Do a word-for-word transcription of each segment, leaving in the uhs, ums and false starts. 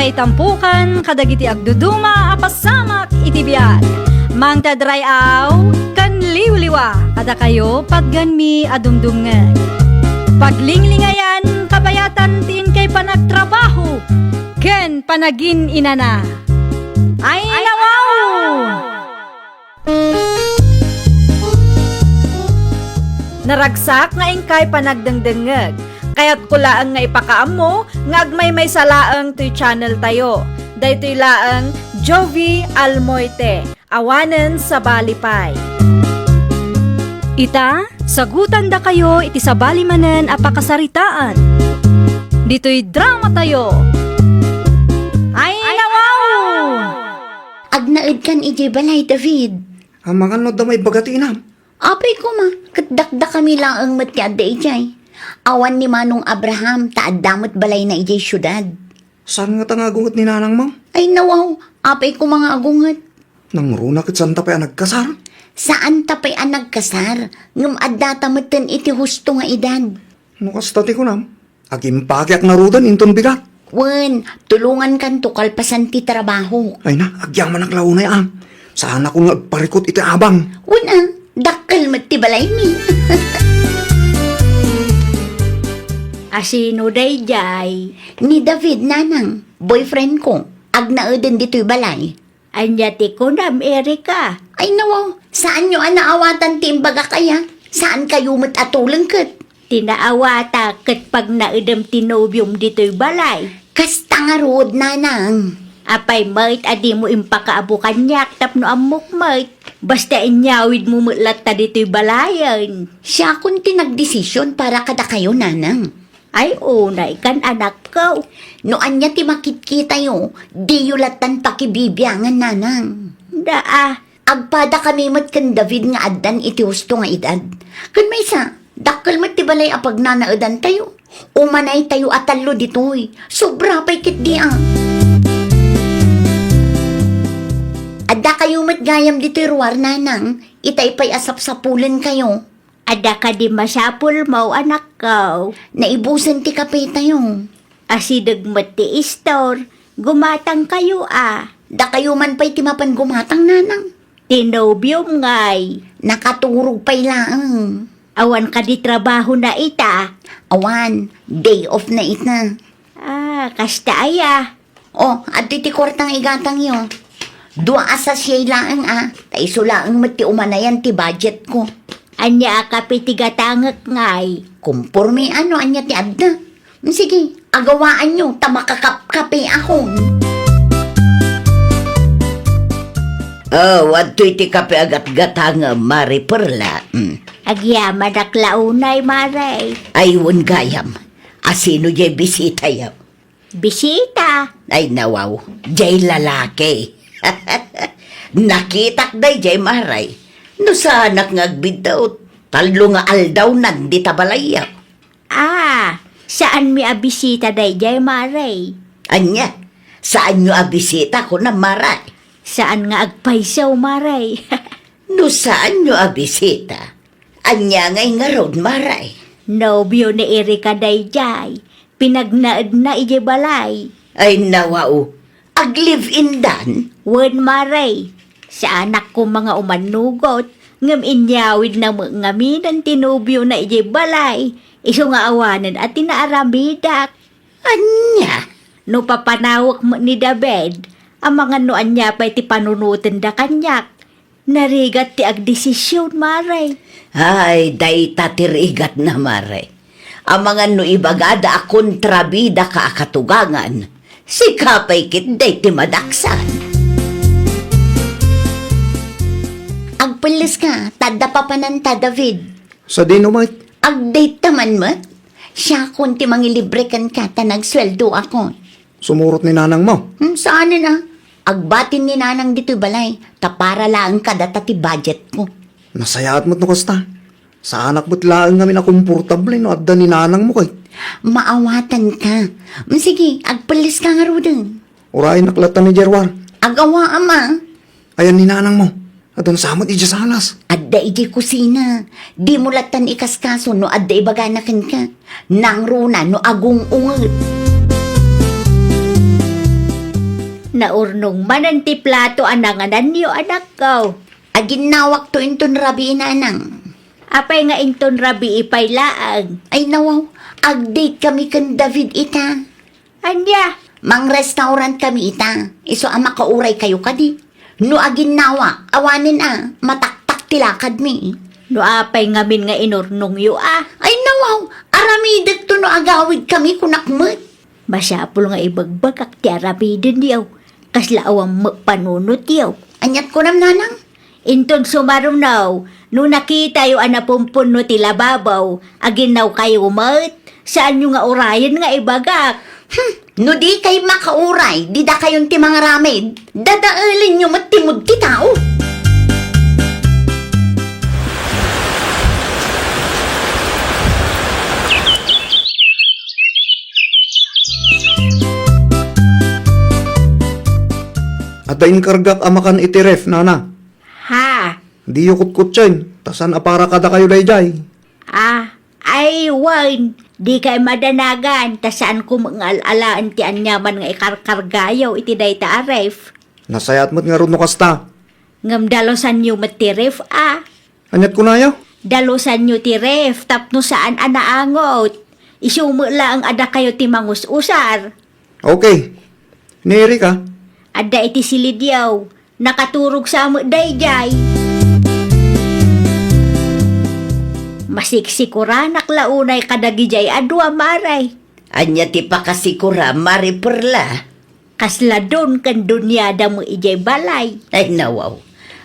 Ay tampukan kadagiti agduduma a pasamak iti biag. Mangted ray-aw ken liwliwa kadakayo patgenmi a dumdumngeg. Paglinglingayan kabayatan ti inkay panagtrabaho ken panagin-inana. Ay, nawaw! Naragsak nga inkay panagdengdengngeg. Kayatko laeng nga ipakaammo nga agmaymaysa laeng toy channel tayo. Daytoy laeng Jovie Almoite, awanen sabali pay. Ita, sagutandakayo iti sabali manen a pakasaritaan. Ditoy drama tayo. Ay, nawaw! Agnaedkan idiay balay, David. Amangan no adda maibaga ti inam? Apay koma, ket dakdakami laeng met ti adda idiay. Awan ni Manong Abraham, ta adda met balayna idiay siudad. Saan ngata nga agunget ni nanangmo? Ay, nawaw, apay koma nga agunget. Nangruna ket saanta pay a nagkasar? Saanta pay a nagkasar, ngem addata metten iti husto nga edad. No kasta ti kunam, agimpakiak ngaruden inton bigat. Wen, tulongankanto kalpasan ti trabaho. Ay na, agyamanak la unay, a. Saanakon nga agparikut iti abang. Wen, a, dakkel met ti balaymi. Asino daydiay? Ni David, nanang, boyfriend ko. Agnaeden ditoy balay. Ania ti kunam, Erika? Ay, nawaw, saanyo a naawatan ti imbagak aya? Saankayo met a tuleng ket? Ti naawatak ket pagnaedem ti nobiom ditoy balay. Kasta ngarud, nanang. Apay met a dimo impakaabo kaniak tapno ammok met? Basta inyawidmo met latta ditoy balayen. Siakon ti nagdesision para kadakayo, nanang. Ay, unay kan, anakko. No ania ti makitkitayo, diyo lattan pakibibiangan, nanang. Daa. Agpadakami met ken David nga addan iti husto nga edad. Ken maysa, dakkel met ti balay a pagnanaedantayo. Umanaytayo a tallo ditoy. Sobra pay ketdi, a. Addakayo met gayam ditoy ruar, nanang. Itay pay a sapsapulenkayo. Adda kadi masapulmo, anakko? Naibusen ti kapetayo. Asideg met ti istor, gumatangkayo a. Dakayo man pay ti mapan gumatang, nanang. Ti nobiom ngay? Nakaturog pay laeng. Awan kadi trabahona ita? Awan, day off na ita. Ah, kasta aya. O, adtoy ti kuarta nga igatangyo. Dua a sachet laeng, a. Ta isu laeng met ti umanayan ti budget ko. Ania a kape ti gatangek ngay? Komporme a no ania ti adda. Sige, agawaanyo ta makakapkapeakon. O, adtoy ti kape a gatgatangem, Mare Perla. Mm. Agyamanak la unay, Mare. Ay, wen gayam. Asino diay bisitayam? Bisita. Ay, nawaw, diay lalaki. Nakitak daydiay, Mare. No saanak nga agbiddaw, tallo nga aldawnan dita balayyo. Ah, saanmi a bisita daydiay, Mare? Ania? Saanyo a bisita, kunam, Mare? Saan nga agpayso, Mare. No saanyo a bisita, ania ngay ngarud, Mare? Nobio ni Erika daydiay. Pinagnaedna idiay balay. Ay, nawaw. Ag-live-in dan? Wen, Mare. Saanak koma nga umannugot, ngem inyawidna met ngamin ti nobiona idiay balay. Isu nga awanen a ti naaramidak. Ania? No papanawek met ni David, amangan no ania pay ti panunotenda kaniak. Narigat ti agdesision, Mare. Ay, dayta ti rigatna, Mare. Amangan no ibagada a kontrabidaka a katugangan, sika pay ketdi ti madaksan. Agpelleska, ta adda papananta, David. Sadino met? Ag-date ta man met. Siakon ti mangilibre kenka ta nagsueldoakon. Sumurot ni nanangmo? Hmm, saanen a. Agbati ni nanang ditoy balay, ta para laeng kadata ti budget ko. Nasayaat met no kasta. Saanak met laeng ngamin a komportable no adda ni nanangmo ket. Maawatanka. Hmm, sige, agpelleska ngaruden. Urayennak latta ni Jerwar. Agawaam a. Ayan ni nanangmo. Adda sa met idiay salas. Adda idiay kusina. Dimo lattan ikaskaso no adda ibagana kenka. Nangruna no agung-unget. Ta urnong manen ti plato a nangananyo, anakko. Aginnawakto inton rabii, nanang. Apay nga inton rabii pay laeng? Ay, nawaw, ag-date kami ken David ita. Ania? Mang-restaurant kami ita. Isu a makauray kayo kadi. No aginnawa, awanen a, mataktak ti lakadmi. No apay ngamin nga inurnongyo a? Ay, nawaw, aramidekto no agawid kami, kunak met. Masapul nga ibagbagak ti aramidenyo. Kasla awan met panunotyo. Aniat kunam, nanang? Inton sumaruno, no nakitayo a napumpunno ti lababaw, aginnawkayo met, saanyo nga urayen nga ibagak. Hmm, no dikay makauray, didakayon ti mangaramid, dadaelenyo met ti mood ti tao. Adda inkargak a makan iti ref, nana. Ha? Diyo kutkutsien, ta saan a para kadakayo daydiay. Ah, ay, wen, dikay madanagan, ta saanko met nga al-alaen ti aniaman nga ikarkargayo iti dayta a ref. Nasayaat met ngarud no kasta. Ngem dalusanyo met ti ref a. Aniat kunayo? Dalusanyo ti ref tapno saan a naangot. Isu met laeng a dakayo ti mangus-usar. Okay. Ni Erika? Adda iti silidyo. Nakaturog sa met daydiay. Masiksikuranak la unay kadagidiay a dua, Mare. Ania ti pakasikura, Mare Perla? Kasla don ken duniada met idiay balay. Ay, nawaw.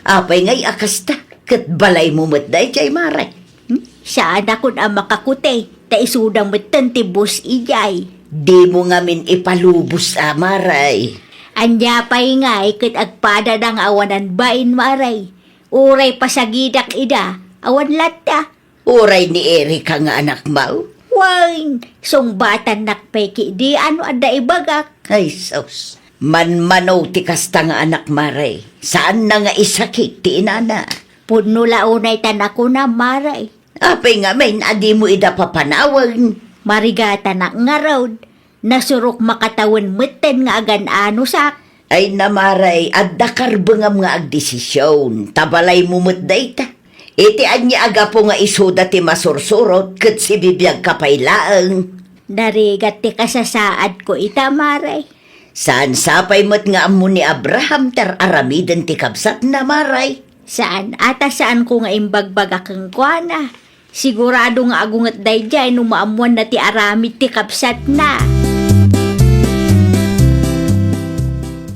Apay ngay a kasta? Ket balaymo met daydiay, Mare. Hmm? Saanakon a makakuti, ta isuda metten ti bus idiay. Dimo ngamin ipalubos a, Mare. Ania pay ngay ket agpadada nga awanan bain, Mare. Uray pasagidak ida, awan latta. Uray ni Erika nga anakmo? Wen, sungbatannak pay ketdi no adda ibagak. Ay, sus. Manmano ti kasta nga anak, Mare. Saanna nga isakit ti inana. Pudno la unay ta nakuna, Mare. Apay ngamin a dimo ida papanawen? Marigatanak ngarud. Nasurok makatawen metten nga agan-anusak. Ay, Mare, adda karbengam nga agdesision, ta balaymo met dayta. Iti ania a gapu nga isuda ti masursurot ket sibibiagka pay laeng? Narigat ti kasasaadko ita, Mare. Saan sapay met nga ammo ni Abraham ti ar-aramiden ti kabsatna, Mare? Saan a ta saanko nga imbagbagak kenkuana. Sigurado nga agunget daydiay no maammoanna ti aramid ti kabsatna.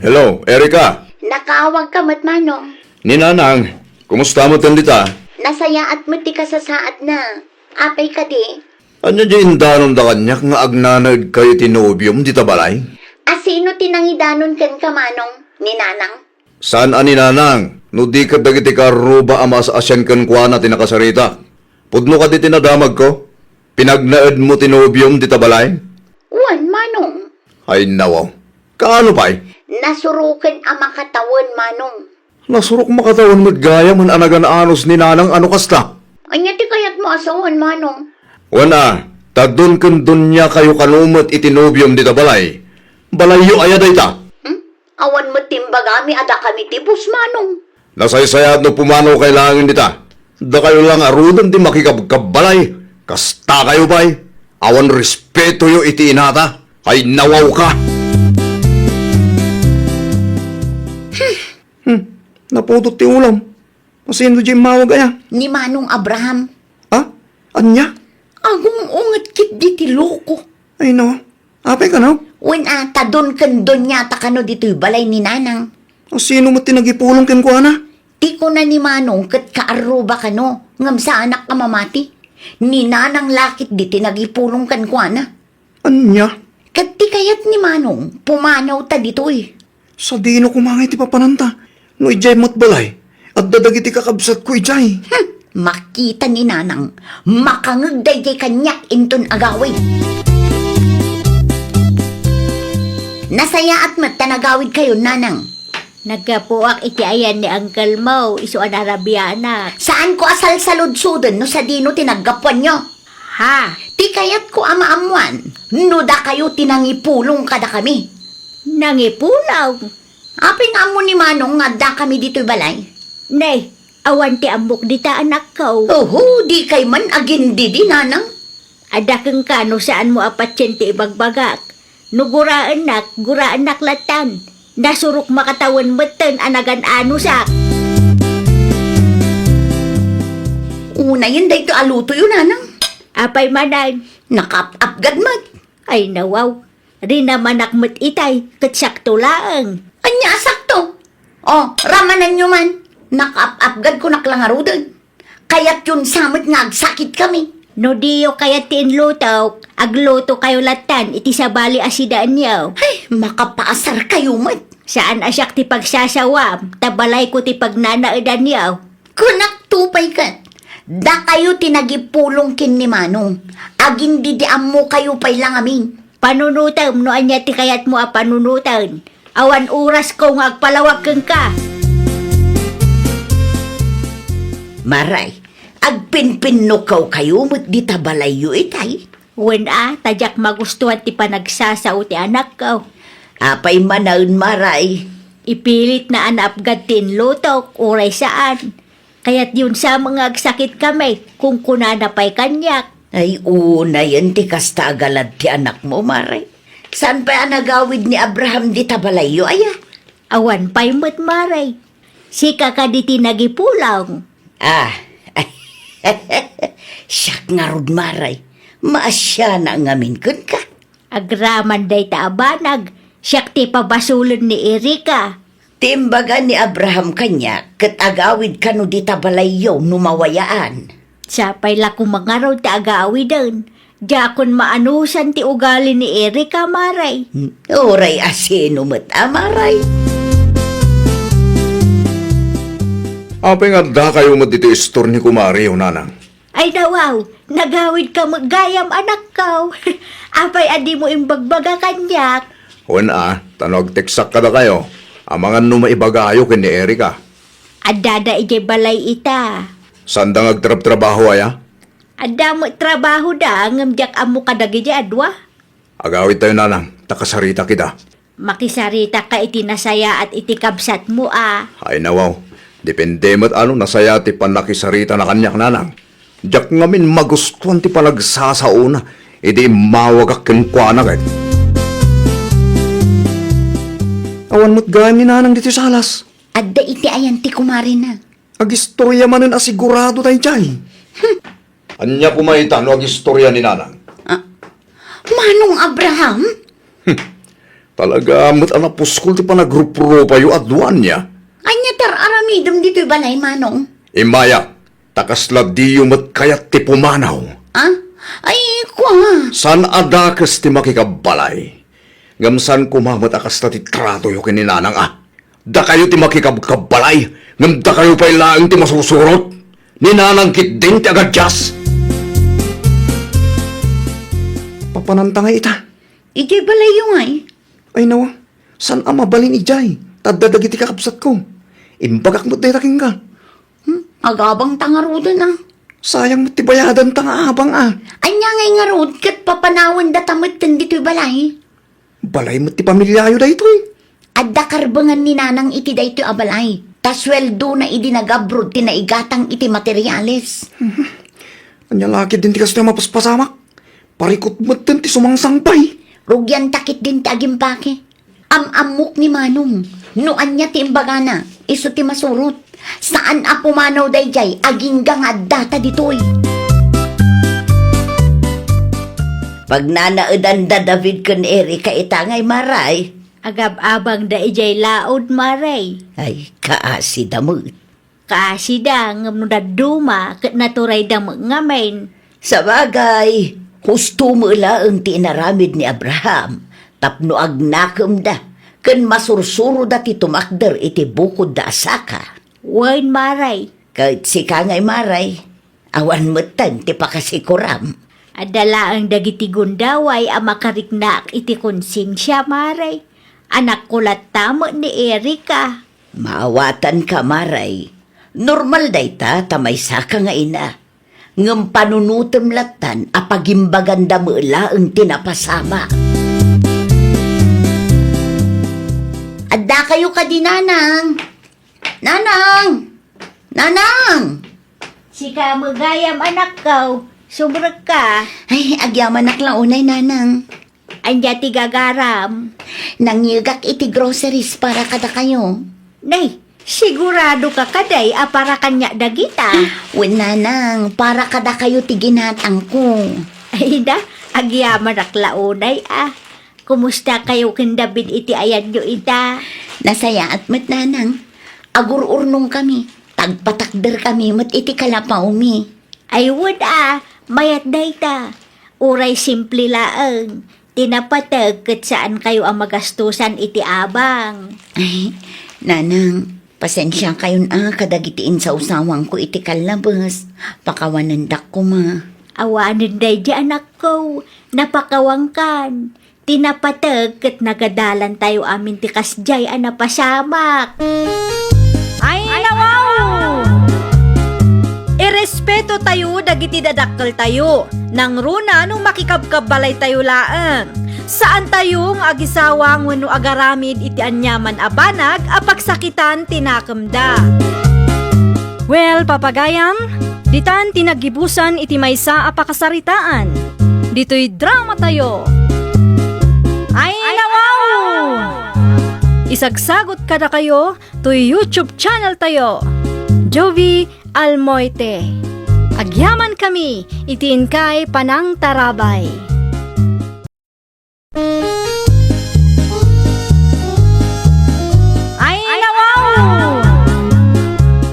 Hello, Erika. Nakaawagka met, Manong. Ni Nanang, kumusta met dita? Nasayaat met ti kasasaadna. Apay kadi? Ania diay indanonda kaniak nga agnanaedkayo iti nobiom dita balay? A sino ti nangidanon kenka, Manong? Ni Nanang? Saan a ni Nanang, no di ket dagiti kaarruba a maas-asian kenkuana ti nakasaritak. Pudno kadi ti nadamagko? Pinagnaedmo ti nobiom dita balay? Wen, Manong. Ay, nawaw. Kaano pay? Nasuroken a makatawen, Manong. Nasurok makatawen met gayam a nagan-anus ni Nanang a no kasta? Ania ti kayatmo a sawen, Manong? Wen a, ta don ken duniakayo kano met iti nobiom dita balay. Balayyo aya dayta? Hmm? Awan met ti imbagami a dakami ti bus, Manong. Nasaysayaat no pumanawkay laengen dita. Dakayo la ngaruden ti makikabkabbalay. Kastakayo pay. Awan respetoyo iti inata. Ay, nawawka! Hmm. Hmm. Napudot ti ulam. Asino diay immawag aya? Ni Manong Abraham. Ha? Ania? Agung-unget ketdi ti loko. Ay, no. Apay kano? Wen a, ta don ken duniata kano ditoy balay ni Nanang. Asino met ti nagipulong kenkuana? Ti kuna ni Manong ket kaarruba kano, ngem saanak a mamati. Ni Nanang la ketdi ti nagipulong kenkuana. Ania? Ket ti kayat ni Manong, pumanawta ditoy. Sadino koma ngay ti papananta? No idiay met balay, adda dagiti kakabsatko idiay. Hmm, makita ni Nanang, makangeg daydiay kaniak inton agawid. Nasayaat met ta nagawidkayon, Nanang. Naggapuak iti ayan ni uncle mo, isu a narabianak. Saanko a salsaludsoden no sadino ti naggapuanyo. Ha? Ti kayatko a maammoan, no dakayo ti nangipulong kadakami. Nangipulong? Apay nga ammo ni Manong nga addakami ditoy balay? Nay, awan ti ammok dita, anakko. Oho, dikay man agindidi, nanang. Adda kenka no saanmo a patien ti ibagbagak. No guraennak, guraennak lattan. Nasurok makatawen metten a nagan-anusak. Unayen daytoy a lutoyo, nanang. Apay manen? Nakaap-apgad met. Ay, nawaw. Rinamanak met itay, ket sakto laeng. Ania a sakto? O, ramananyo man. Nakaap-apgad kunak la ngaruden. Kayatyon sa met nga agsakitkami. No diyo kayat ti inlutok, aglutokayo lattan iti sabali a sidaenyo. Ay, makapaasarkayo met. Saan a siak ti pagsasawam, ta balayko ti pagnanaedanyo. Kunak to pay ket, dakayo ti nagipulong ken ni Manong. Agindidi ammokayo pay la ngamin. Panunotem no ania ti kayatmo a panunoten. Awan orasko nga agpalawag kenka. Maray, agpinpinnukawkayo met dita balayyo itay? Wen a, ta diak magustuhan ti panagsasao ti anakko. Apay manen, Maray? Ipilitna a naapgad ti inlutok, uray saan. Kayatyon sa met nga agsakitkami, kunkunana pay kaniak. Ay, unayen ti kasta a galad ti anakmo, Maray. Saan pay a nagawid ni Abraham dita balayyo, aya? Awan pay met, Maray. Sika kadi ti nagipulong. Ah, siak ngarud, Maray. Maasiana ngamin kenka. Agraman dayta a banag, siak ti pabasolen ni Erika. Ti imbaga ni Abraham kaniak, ket agawid kano dita balayyo no mawayaan. Sapay la koma ngarud ti agawiden. Diakon maanusan ti ugali ni Erika, Maray. Hmm, uray a sino met a, Maray. Apay nga addakayo met ditoy istor ni kumariyo, nanang? Ay, nawaw, nagawidka met gayam, anakko. Apay a dimo imbagbaga kaniak? Wen a, ta no agteksak kadakayo, amangan no maibagayo ken ni Erika. Addada idiay balay ita. Saanda nga agtrabtrabaho, aya? Adda met trabahoda, ngem diak ammo kadagidi a dua. Agawidtayo, nanang, ta kasaritak ida. Makisaritak ka iti nasayaat iti kabsatmo a. Ay, nawaw. Depende met a no nasayaat ti pannakisaritana kaniak, nanang. Diak ngamin magustuan ti panagsasaona idi immawagak kenkuana ket. Awan met gayam ni nanang ditoy salas. Adda iti ayan ti kumarina. Agistoria manen a sigurado daydiay. Hmm. Ania koma ita no agistoria ni nanang? Ah, Manong Abraham? Hmm. Talaga met a napuskol ti panagrupropayo a dua ania. Ania ti ar-aramidem ditoy balay, Manong? Immayak, ta kasla diyo met kayat ti pumanaw. Ah? Ay, kua. Saan a dakes ti makikabbalay. Ngem saan koma met a kasta ti tratoyo ken ni nanang a. Dakayo ti makikabkabbalay, ngem dakayo pay laeng ti masursurot. Ni nanang ketdin ti agadias. Papananta ngay ita? Idiay balayyo ngay. Ay, nawa, saan a mabalin idiay? Ta adda dagiti kakabsatko. Imbagak met dayta kenka. Hmm? Agabangta ngaruden a. Sayang met ti bayadanta nga abang a. Ania ngay ngarud ket papanawendata metten ditoy balay? Balay met ti pamiliayo daytoy. Adda karbengan ni nanang iti daytoy a balay. Ta sueldona idi nagabrod ti naigatang iti materiales. Ania la ketdin ti kastoy a mapaspasamak? Parikut metten ti sumangsangpay. Rugianta ketdin ti agimpake. Am-ammok ni Manong no ania ti imbagana, isu ti masurot. Saan a pumanaw daydiay agingga nga addata ditoy. Pagnanaedan da David ken Erika ita ngay, Maray. Agab-abangda idiay laod, Maray. Ay, kaasida met. Kaasida, ngem no dadduma, ket naturayda met ngamin. Sabagay, husto met laeng ti inaramid ni Abraham tapno agnakemda ken masursuroda ti tumakder iti bukodda a saka. Wen, Maray. Ket sika ngay, Maray, awan metten ti pakasikuram. Adda laeng dagiti gundaway a makariknaak iti konsensia, Maray. Anakko latta met ni Erika. Maawatanka, Maray. Normal dayta ta maysaka nga ina. Ngem panunotem lattan a pagimbaganda met laeng ti napasamak. Adda Kayo kadi, Nanang. Nanang! Nanang! Sika met gayam, anakko. Sumrekka. Ay, agyamanak la unay, Nanang. Ania ti gagaram? Nangyegak iti groceries para kadakayo. Nay, sigurado ka kadi a para kaniak dagita? Wen, Nanang, para kadakayo ti ginatangko. Ay da, agyamanak la unay a. Kumusta kayo ken David iti ayanyo ita? Nasayaat met, Nanang. Agur-urnongkami. Tagpatakderkami met iti kalapawmi. Ay, wen a, mayat dayta. Uray simple laeng. Ti napateg ket saan kayo a magastusan iti abang. Ay, Nanang, pasensia kayon a kadagiti insawsawangko iti kallabes. Pakawanendak koma. Awanen daydi, anakko. Napakawankan. Ti napateg ket nagadalan tayo amin ti kasdiay a napasamak. Ay, nawaw! Irespeto tayo dagiti dadakkel tayo. Nangruna no makikabkabbalay tayo laeng. Saan tayo nga agisawang wenno agaramid iti aniaman a banag a pagsakitan ti nakemda. Well, papagayam, ditan ti naggibusan iti maysa a pakasaritaan. Ditoy drama tayo. Ay, nawaw! Isagsagot kadakayo toy YouTube channel tayo, Jovi Almoite. Agyaman kami iti inkay panangtarabay. Ay, nawaw!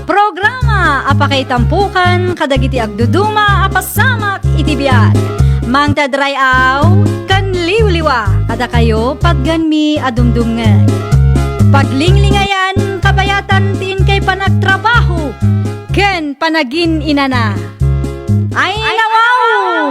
Programa a pakaitampukan kadagiti agduduma a pasamak iti biag. Mangted ray-aw ken liwliwa kadakayo patgenmi a dumdumngeg. Paglinglingayan, kabayatan ti inkay panagtrabaho ken panagin-inana. Ay, nawaw!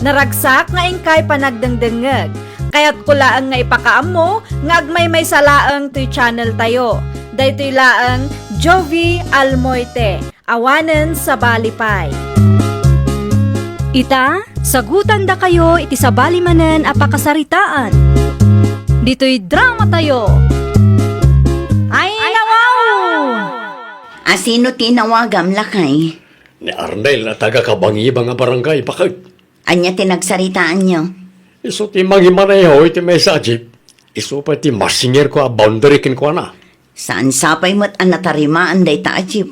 Naragsak nga inkay panagdengdengngeg. Kayatko laeng nga ipakaammo nga agmaymaysa laeng toy channel tayo. Daytoy laeng Jovi Almoite, awanen sabali pay. Ita, sagutandakayo iti sabali manen a pakasaritaan. Ditoy drama tayo. Ay, nawaw! A, sino ti inawagam, lakay? Ni Arnel a taga-Kabangibang a barangay, baket. Ania ti nagsaritaanyo? Isu ti mangimaneho iti maysa a jeep. Isu pay ti masingirko a boundary kenkuana. Saan sapay met a natarimaan dayta a jeep?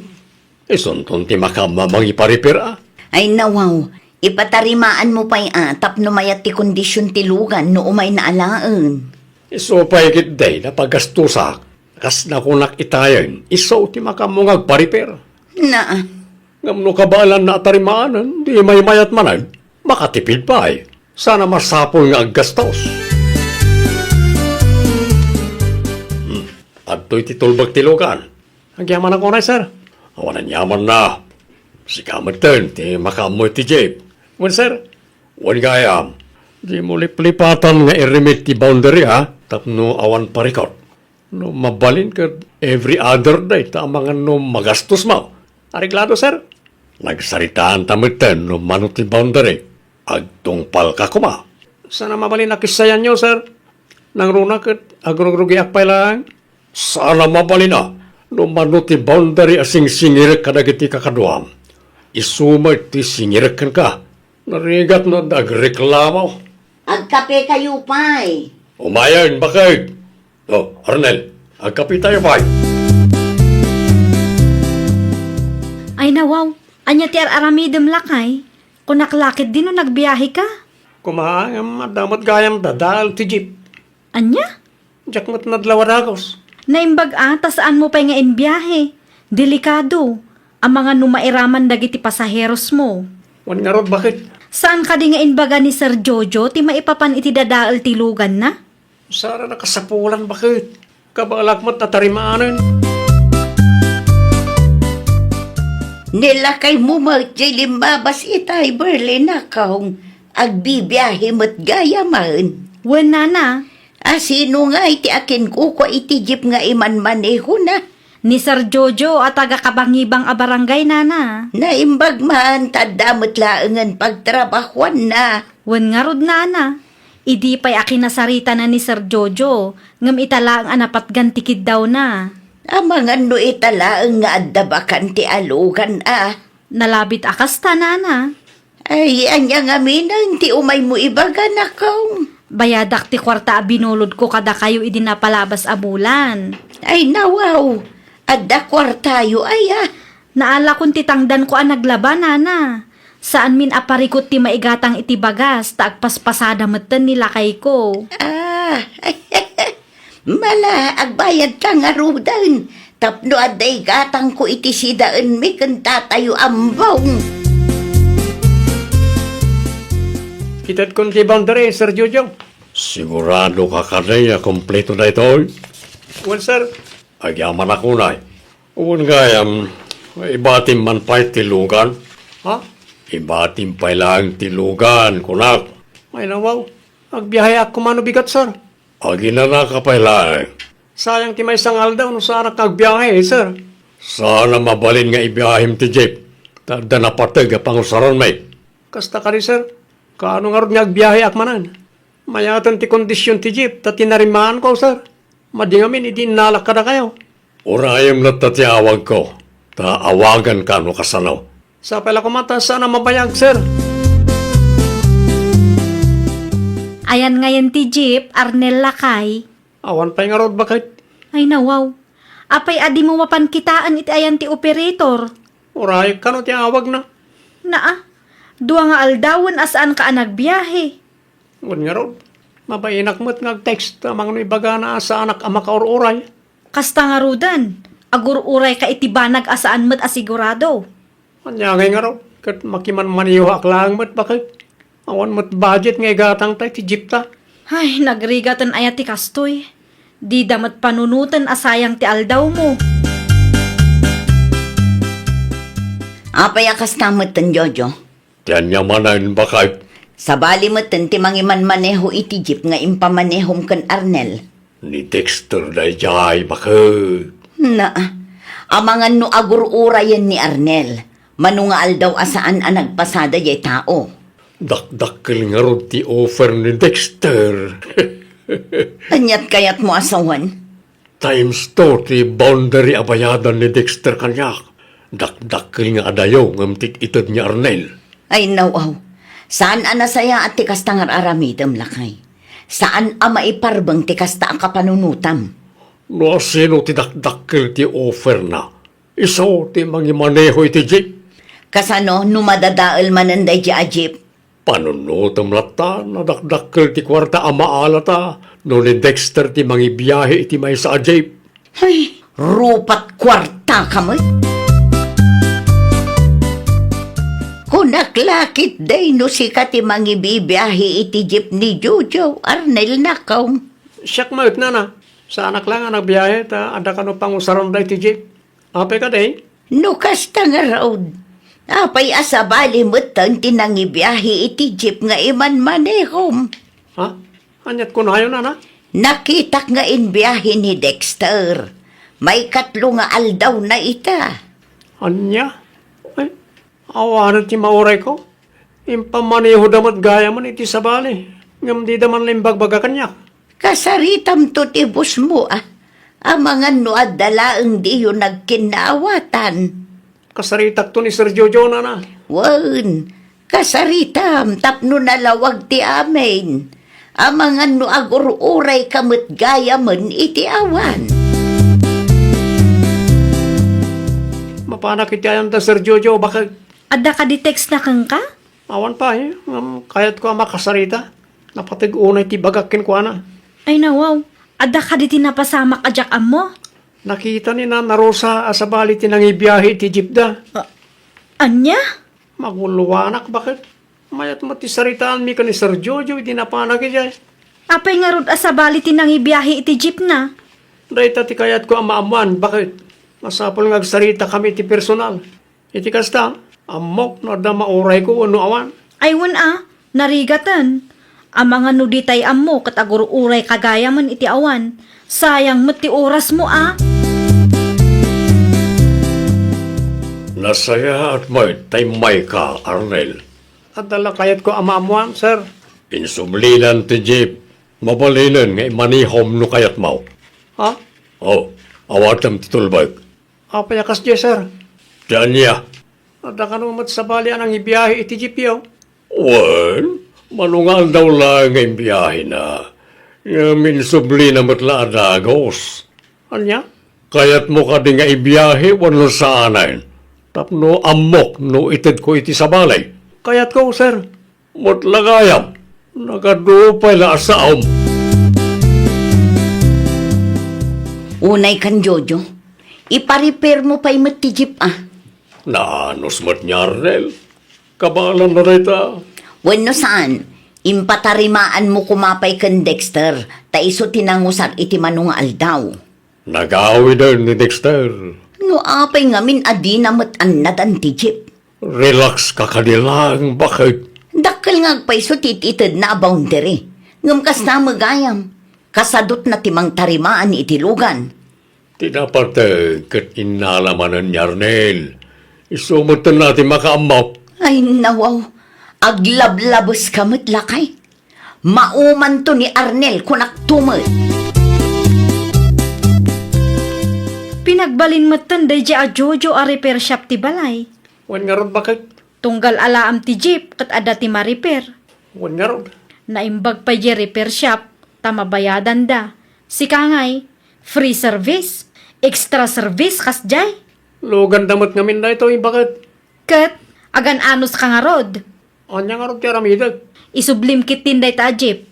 Isunton ti makaammo a mangipa-repair a. Ay, nawaw, ipatarimaanmo pay a tapno mayat ti kondision ti lugan no umayna alaen. Isu pay ketdi napagastusak. Kas nakunak itayen, isu ti makaammo nga agpa-repair. Naa. Ngem no kabaelanna a tarimaanen, di maymayat manen, makatipid pay. Saan a masapul nga aggastos. Hmm, adtoy ti tulbek ti lugan. Agyamanak unay, sir. Awan aniamanna. Sika metten ti makaammo iti jeep. Wen, sir. Wen gayam. Dimo liplipatan nga irimit ti boundary, a, tapno awan parikot. No mabalin ket every other day ta amangan no magastos mo. Areglado, sir. Nagsaritaan ta metten no mano ti boundary. Agtungpalka koma. Saan a mabalin a kissayanyo, sir. Nangruna ket agrugrugiak pay laeng. Saan a mabalin a no mano ti boundary a singsingirek kadagiti kakaduam. Isu met ti singirek kenka. Narigat no adda agreklamo. Agkapekayo pay. Umayen, baket. O, Arnel, agkapetayo pay. Ay, nawaw. Ania ti ar-aramidem, lakay? Kunak la ketdi no nagbiaheka? Koma, ngem adda met gayam dadael ti jeep. Ania? Diak met nadlaw a dagus. Naimbag a ta saanmo pay nga imbiahe. Delikado. Amangan no mairaman dagiti pasaherosmo. Wen ngarud, baket? Saan kadi nga imbaga ni Sir Jojo ti maipapan iti dadael ti luganna? Saan a nakasapulan, baket? Kabaelak met a tarimaanen. Ni lakaymo met ti limmabas itay Berlin a kaong. Agbibiahe met gayamen. Wen, nana. A, sino ngay ti akinkukua iti jeep nga imanmanehona? Ni Sir Jojo a taga-Kabangibang a barangay, nana. Naimbag man, ta adda met laengen pagtrabahuanna. Wen ngarud, nana. Idi pay a kinasaritana ni Sir Jojo, ngem ita laeng a napatgan ti kiddawna. Amangan no ita laeng nga adda bakan ti alugan a. Nalabit a kasta, nana. Ay, ania ngamin ti umaymo ibaga, nakong? Bayadak ti kuarta a binulodko kadakayo idi napalabas a bulan. Ay, nawaw. Adda kuartayo, aya. Naalakon ti tangdanko a naglaba, nana. Saanmin a parikut ti maigatang iti bagas, ta agpaspasada metten ni lakayko. Ah, mala, agbayadka ngaruden, tapno adda igatangko iti sidaenmi ken tatayo ambong. Itedkon ti boundary, Sir Jojo. Sigurado ka kadi a kompleto daytoy? Wen, sir. Agyamanak unay. Wen gayam, ibatim man pay ti lugan? Ha? Ibatim pay laeng ti lugan, kunak. Ay, nawaw. Agbiaheak koma no bigat, sir. Aginanaka pay laeng. Sayang ti maysa nga aldaw no saanak nga agbiahe, sir. Saan a mabalin nga ibiahim ti jeep. Ta adda napateg a pangusaranmi. Kasta kadi, sir. Kaano ngarud nga agbiaheak manen? Mayaten ti kondision ti jeep ta tinarimaanko, sir. Madi ngamin idi innalak kadakayo. Urayem latta ti awagko, ta awaganka no kasano. Sapay la koma ta saan a mabayag, sir. Ayan ngayen ti jeep, Arnel lakay? Awan pay ngarud, baket. Ay, nawaw. Apay a dimo mapan kitaen iti ayan ti operator? Urayek kano ti awagna. Naa, dua nga aldawen a saanka a nagbiahe. Wen ngarud, mabainak met nga ag-text ta mangno ibagana a saanak a makaur-uray. Kasta ngaruden, agur-urayka iti banag a saan met a sigurado. Ania ngay ngarud, ket makimanmanehoak laeng met, baket. Awan met budget nga igatangta iti jeepta. Ay, nagrigaten aya ti kastoy. Dida met panunoten a sayang ti aldawmo. Apay a kasta metten, Jojo? Ti ania manen, baket? Sabali metten ti mangimanmaneho iti jeep nga impamanehom ken Arnel. Ni Dexter daydiay, baket. Naa, amangan no agur-urayen ni Arnel, mano nga aldaw a saan a nagpasada jay tao. Dakdakkel ngarud ti offer ni Dexter. Aniat kayatmo a sawen? Times two ti boundary a bayadan ni Dexter kaniak. Dakdakkel nga adayo ngem ti ited ni Arnel. Ay, naw-aw. Saan a nasayaat ti kasta nga ar-aramidem, lakay. Saan a maiparbeng ti kasta a kapanunotam. No asino ti dakdakkel ti offerna, isu ti mangimaneho iti jeep. Kasano no madadael manen daydi a jeep? Panunotem latta, nadakdakkel ti kuarta a maalata no ni Dexter ti mangibiahe iti maysa a jeep. Ay, rupat kuarta ka met. Kunak la ketdi no sika ti mangibibiahe iti jeep ni Jojo, Arnel, nakong. Siak met, nana. Saanak laeng a nagbiahe ta adda kano pangusaranda iti jeep. Apay kadi? No kasta ngarud, apay a sabali metten ti nangibiahe iti jeep nga imanmanehom? Ha? Aniat kunayo, nana? Nakitak nga imbiahe ni Dexter. Maikatlo nga aldawna ita. Ania? Ay, awanen ti maurayko. Impammanehoda met gayamen iti sabali, ngem dida man la imbagbaga kaniak. Kasaritamto ti bosmo, a. Amangan no adda laeng diyo nagkinnaawatan. Kasaritakto ni Sir Jojo, nana. Wen, kasaritam tapno nalawag ti amin. Amangan no agur-urayka met gayamen iti awan. Mapanak iti ayanta, Sir Jojo, baket. Adda kadi textna kenka? Awan pay, ngem kayatko a makasarita. Napateg unay ti bagak kenkuana. Ay, nawaw. Adda kadi ti napasamak a diak ammo? Nakita ni Nana Rosa a sabali ti nangibiahe iti jeepda. A-, ania? Magulluanak, baket. Mayat met ti saritaanmi ken ni Sir Jojo idi napanak idiay. Apay ngarud a sabali ti nangibiahe iti jeepna? Dayta ti kayatko a maammoan, baket. Masapul nga agsaritakami iti personal. Iti kasta, ammok no adda maurayko wenno awan. Ay, wen a, narigaten. Amangan no ditay ammo ket agur-urayka gayamen iti awan. Sayang met ti orasmo a. Nasayaat met ta immayka, Arnel. Adda la kayatko a maammoan, sir. Insublinan ti jeep. Mabalinen nga imanihom no kayatmo. Ha? O, awatem ti tulbek. Apay a kasdiay, sir? Ti ania? Adda kano met sabali a nangibiahe iti jeepyo? Wen, mano nga aldaw laeng nga imbiahena. Ngem insublina met la a dagus. Ania? Kayatmo kadi nga ibiahe wenno saanen? Tapno ammok no itedko iti sabali. Kayatko, sir. Met la gayam, nagadu pay la a saom. Unay kan Jojo, ipa-repair mo pay met ti jeep, a. Naanus met ni Arnel. Kabaelanna dayta. Wenno saan, impatarimaan mo koma pay ken Dexter, ta isu ti nangusar iti mano nga aldaw. Nagawiden ni Dexter. No apay ngamin a dina met annadan ti jeep? Relax ka kadi laeng, baket. Dakkel nga agpayso ti it-itedna a boundary. Ngem kasta met gayam, kasadutna ti mangtarimaan iti lugan. Ti napateg ket innala manen ni Arnel. Isu metten ti makaammo. Ay, nawaw. Aglablabeska met, lakay. Maumanto ni Arnel, kunakto met. Pinagbalin metten daydiay a Jojo a repair shop ti balay. Wen ngarud, baket? Tunggal alaem ti jeep ket adda ti ma-repair. Wen ngarud? Naimbag pay diay repair shop ta mabayadanda. Sika ngay, free service, extra service kasdiay. Luganda met ngamin daytoy, baket. Ket agan-anuska ngarud. Ania ngarud ti aramidek? Isublim ketdin dayta a jeep.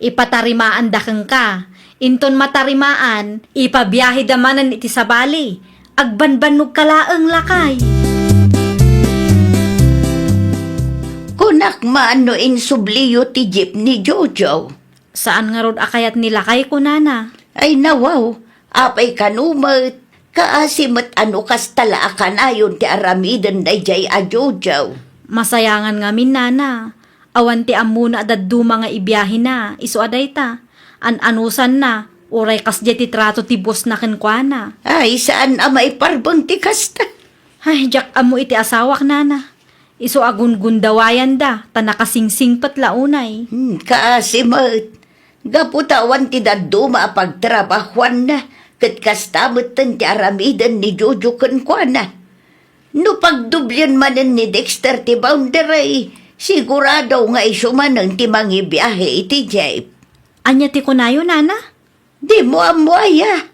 Ipatarimaanda kenka. Inton matarimaan, ipabiaheda manen iti sabali. Agbanbannogka laeng, lakay. Kunak man no insubliyo ti jeep ni Jojo. Saan ngarud a kayat ni lakay, kunana. Ay, nawaw, apay kano met, kaasi met a no kasta la a kanayon ti aramiden daydiay a Jojo. Masayangan ngamin, nana. Awan ti ammona a dadduma nga ibiahena, isu a dayta. An-anusanna, uray kasdiay ti trato ti bossna kenkuana. Ay, saan a maiparbeng ti kasta. Ay, diak ammo iti asawak, nana. Isu a gungundawayanda, ta nakasingsingpet la unay. Hmm, kaasi met. Gapu ta awan ti dadduma a pagtrabahuanna, ket kasta metten ti aramiden ni Jojo kenkuana. No pagdoblien manen ni Dexter ti boundary, sigurado nga isu manen ti mangibiahe iti jeep. Ania ti kunayo, nana? Dimo ammo aya?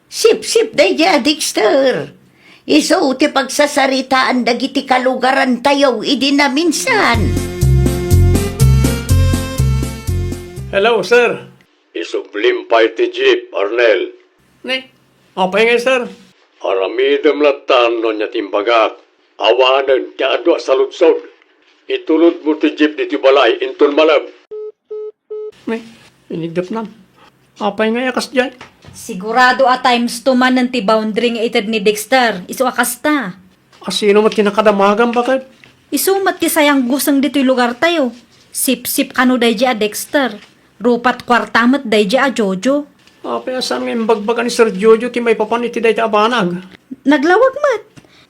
Sipsip daydiay a Dexter. Isu ti pagsasaritaan dagiti kalugarantayo idi naminsan. Hello, sir. Isublim pay ti jeep, Arnel. Ne, apay ngay, sir? Aramidem latta no ania ti imbagak. Awanen ti adu a saludsod. Itulodmo ti jeep ditoy balay inton malem. Ne, inigdepnan. Apay ngay a kasdiay? Sigurado a times two manen ti boundary nga ited ni Dexter, isu a kasta. Asino met ti nakadamagam, baket? Isu met ti sayangguseng ditoy lugartayo. Sipsip kano daydiay a Dexter. Rupat kuarta met daydiay a Jojo. Apay a saan nga imbagbaga ni Sir Jojo ti maipapan iti dayta a banag? Naglawag met.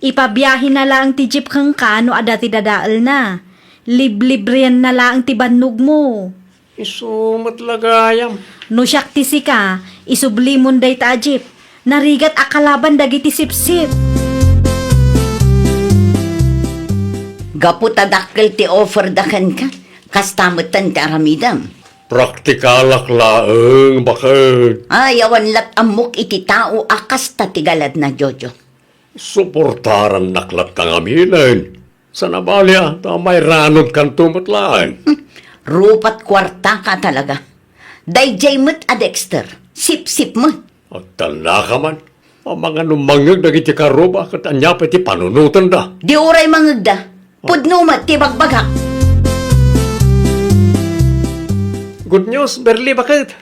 Ipabiahena laeng ti jeep kenka no adda ti dadaelna. Liblibrienna laeng ti bannogmo. Isu met la gayam. No siak ti sika, isublimon dayta a jeep. Narigat a kalaban dagiti sipsip. Gapu ta dakkel ti offerda kenka, kasta metten ti aramidem. Praktikalak laeng, baket. Ay, awan lat ammok iti tao a kasta ti galadna, Jojo. Suportarannak latta ngaminen. Saan a bali a, ta mairanodkanto met laeng. Hmm, rupat kuartaka talaga. Daydiay met a Dexter, sipsip met. Agtannaka man. Amangan no mangngeg dagiti karuba ket ania pay ti panunotenda? Di uray mangngegda. Pudno met ti bagbagak. Good news, Berli, baket.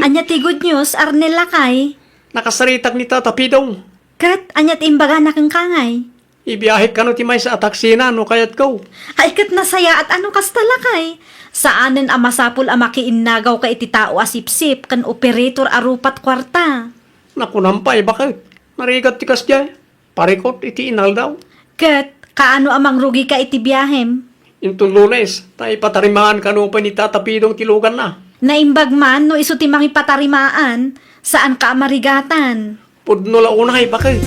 Ania ti good news, Arnel, lakay? Nakasaritak ni Tata Pidong. Ket ania ti imbagana kenka ngay? Ibiahek kano ti maysa a taksina no kayatko. Ay, ket nasayaat a no kasta, lakay. Saanen a masapul a makiinnagawka iti tao a sipsip ken operator a rupat kuarta. Nakunam pay, baket. Narigat ti kasdiay. Parikot iti inaldaw. Ket, kaano a mangrugika iti biahem? Inton Lunes, ta ipatarimaan kano pay ni Tata Pidong ti luganna. Naimbag man no isu ti mangipatarimaan, saanka a marigatan. Pudno la unay, baket.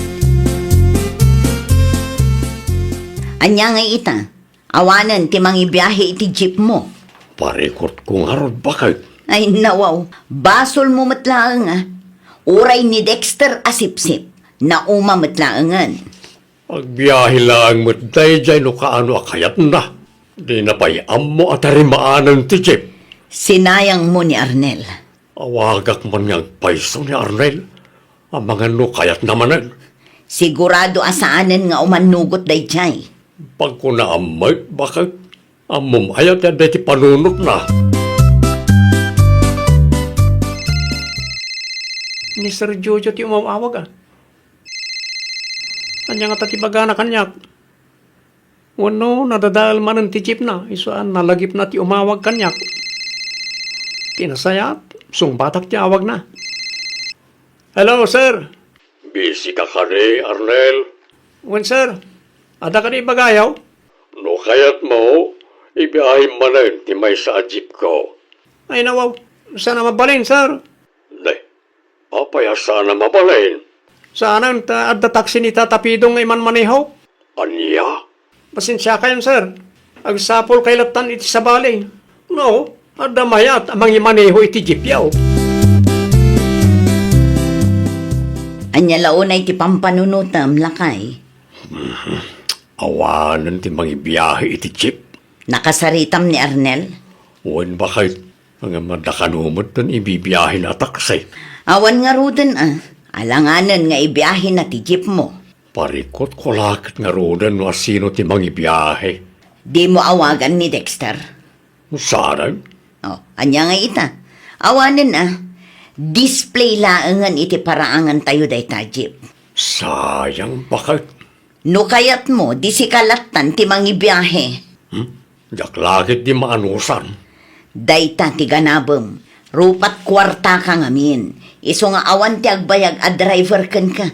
Ania ngay ita? Awanen ti mangibiahe iti jeepmo. Parikutko ngarud, baket. Ay, nawaw. Basolmo met laeng, a. Uray ni Dexter a sipsip, nauma met laengen. Agbiahe laeng met daydiay no kaano a kayatna. Dina pay ammo a tarimaanen ti jeep. Sinayangmo ni Arnel. Awagak man nga agpayso ni Arnel. Amangan no kayatna manen. Sigurado a saanen nga umannugot daydiay. Pagkunaam met, baket. Ammom aya ti adda iti panunotna? Ni Sir Jojo ti umawawag, a. Ania ngata ti bagana kaniak? Wenno, nadadael manen ti jeepna, isu a nalagipna ti umawag kaniak. Ti nasayaat, sungbatak ti awagna. Hello, sir. Busy ka kadi, Arnel? Wen, sir. Adda kadi ibagayo? No kayatmo, ibiahim manen ti maysa a jeepko. Ay, nawaw. Saan a mabalin, sir? Ne, apay a saan a mabalin? Saanen ta adda taksi ni Tata Pidong nga imanmaneho. Ania? Pasensiakayon, sir. Agsapulkay lattan iti sabali. No, adda mayat a mangimaneho iti jeepyo. Ania la unay ti pampanunotem, lakay? Awanen ti mangibiahe iti jeep. Nakasaritam ni Arnel? Wen, baket. Ngem adda kano met ten ibibiahena a taksi. Awan ngaruden, a. Alanganen nga ibiahena ti jeepmo. Parikutko la ket ngaruden no asino ti mangibiahe. Dimo awagan ni Dexter? Saanen? O, ania ngay ita? Awanen, a. Display laengen iti paraangantayo dayta jeep. Sayang, baket. No kayatmo, di sika lattan ti mangibiahe. Hmm? Diak la ketdi maanusan. Dayta ti ganabem. Rupat kuartaka ngamin. Isu nga awan ti agbayag a driver kenka.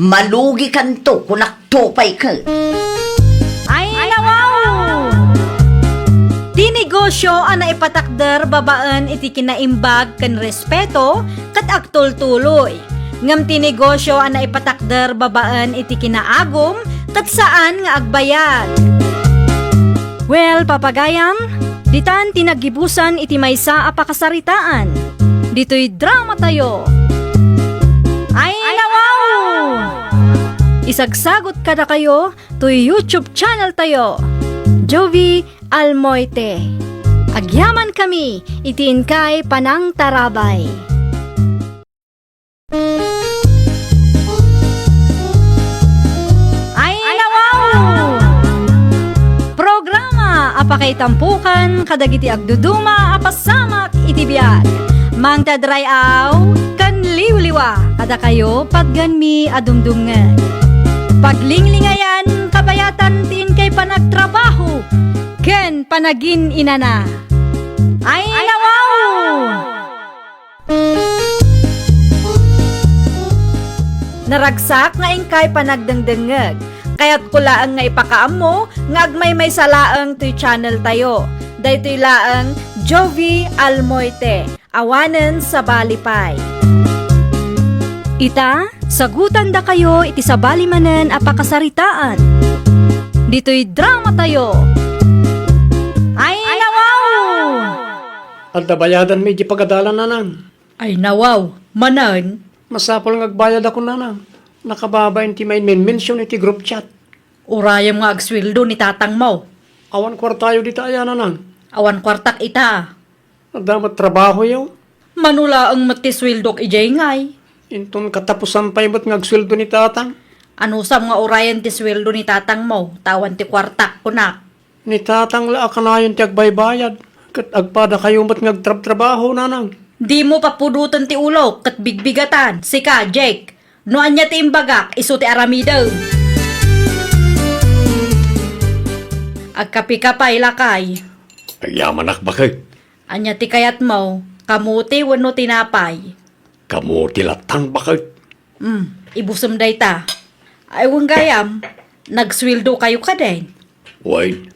Malugikanto, kunakto pay ket. Ay, nawaw! Ti negosio a naipatakder babaen iti kinaimbag ken respeto ket agtultuloy. Ngem ti negosio a naipatakder babaen iti kinaagum ket saan nga agbayag. Well, papagayam, ditan ti naggibusan iti maysa a pakasaritaan. Ditoy dramatayo. Ay, nawaw! Isagsagot kadakayo toy YouTube channel tayo, Jovi Almoite. Agyaman kami iti inkay panangtarabay. Ay, nawaw! Programa a pakaitampukan kadagiti agduduma a pasamak iti biag. Mangted ray-aw ken liwliwa kadakayo patgenmi a dumdumngeg. Paglinglingayan, kabayatan ti inkay panagtrabaho ken panagin-inana. Ay, nawaw! Naragsak nga inkay panagdengdengngeg. Kayatko laeng nga ipakaammo nga agmaymaysa laeng toy channel tayo. Daytoy laeng Jovi Almoite, awanen sabali pay. Ita, sagutandakayo iti sabali manen a pakasaritaan. Ditoy dramatayo. Ay, nawaw! Adda bayadanmi iti pagadalan, nanang. Ay, nawaw, manen. Masapul nga agbayadakon, nanang. Nakababain ti main-mention iti group chat. Urayem nga agsueldo ni tatangmo. Awan kuartayo dita aya, nanang? Awan kuartak ita. Adda met trabahoyo? Mano laeng met ti sueldok idiay ngay? Inton katapusan pay met nga agsueldo ni tatang. Anusam nga urayen ti sueldo ni tatangmo, ta awan ti kuartak, kunak. Ni tatang la a kanayon ti agbaybayad, ket agpadakayo met nga agtrabtrabaho, nanang. Dimo papudoten ti ulok ket bigbigatan. Sika, Jake, no ania ti imbagak, isu ti aramidem. Agkapika pay, lakay. Agyamanak, baket. Ania ti kayatmo? Kamote wenno tinapay? Kamote latta, baket. Hmm, ibusem dayta. Ay, wen gayam, nagsueldo kayo kadin? Wen,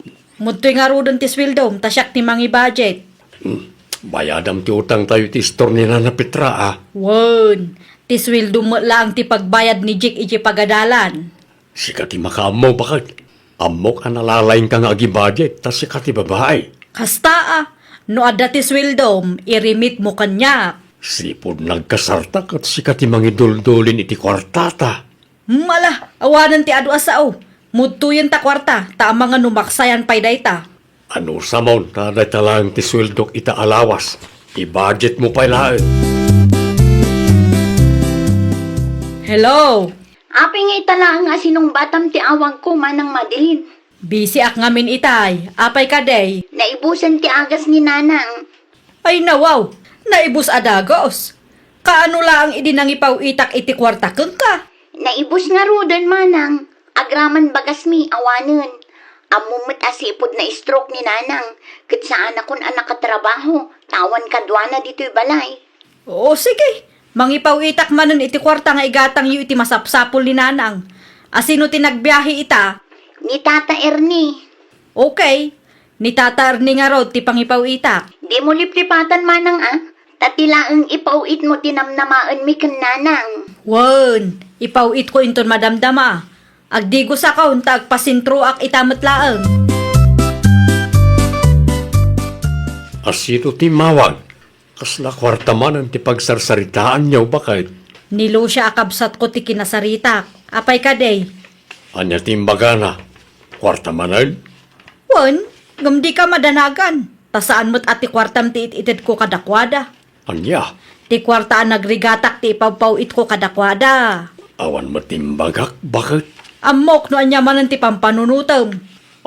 Mudtoy ngaruden ti sueldom, ta siak ti mangi-budget. Hmm, bayadam ti utangtayo iti istor ni Nana Petra, a. Wen, ti sueldom met laeng ti pagbayad ni Jake iti pagadalan. Sika ti makaammo, baket. Ammok a nalalaingka nga agi-budget, ta sika ti babai. Kasta a, no adda ti sueldom, iremitmo kaniak. Sipud nagkasarta ket sika ti mangiduldulin iti kuartata. Hmm, ala, awanen ti adu a sao. Mudtoyen ta kuarta, ta amangan no maksayan pay dayta. Anusamon, ta dayta laeng ti sueldok ita a lawas. I-budgetmo pay laeng. Hello? Apay nga ita laeng a sinungbatam ti awagko, Manang Madeline? Bisiak ngamin itay. Apay kadi? Naibusen ti agas ni Nanang. Ay, nawaw! Naibus a dagus! Kaano laeng idi nangipaw-itak iti kuarta kenka? Naibus ngaruden, Manang. Agraman bagasmi, awanen. Ammom met a sipud na-stroke ni Nanang, ket saanakon a nakatrabaho, ta awan kaduana ditoy balay. Oo, sige. Mangipaw-itak manen iti kuarta nga igatangyo iti masapsapul ni Nanang. Asino ti nagbiahe ita? Ni Tata Ernie. Okay. Ni Tata Ernie ngarud ti pangipaw-itak. Dimo liplipatan, Manang, a, ta ti laeng ipaw-itmo ti namnamaenmi ken Nanang. Wen, ipaw-itko inton madamdama. Agdigusakon ta agpasintroak ita met laeng. Asino ti immawag? Kasla kuarta manen ti pagsarsaritaanyo, baket? Ni Lucia a kabsatko ti kinasaritak. Apay kadi? Ania ti imbagana? Kuarta manen? Wen, ngem dika madanagan, ta saan met a ti kuartam ti it-itedko kadakuada. Ania? Ti kuarta a nagrigatak ti ipawpaw-itko kadakuada. Awan met imbagak, baket? Ammok no ania manen ti pampanunotem.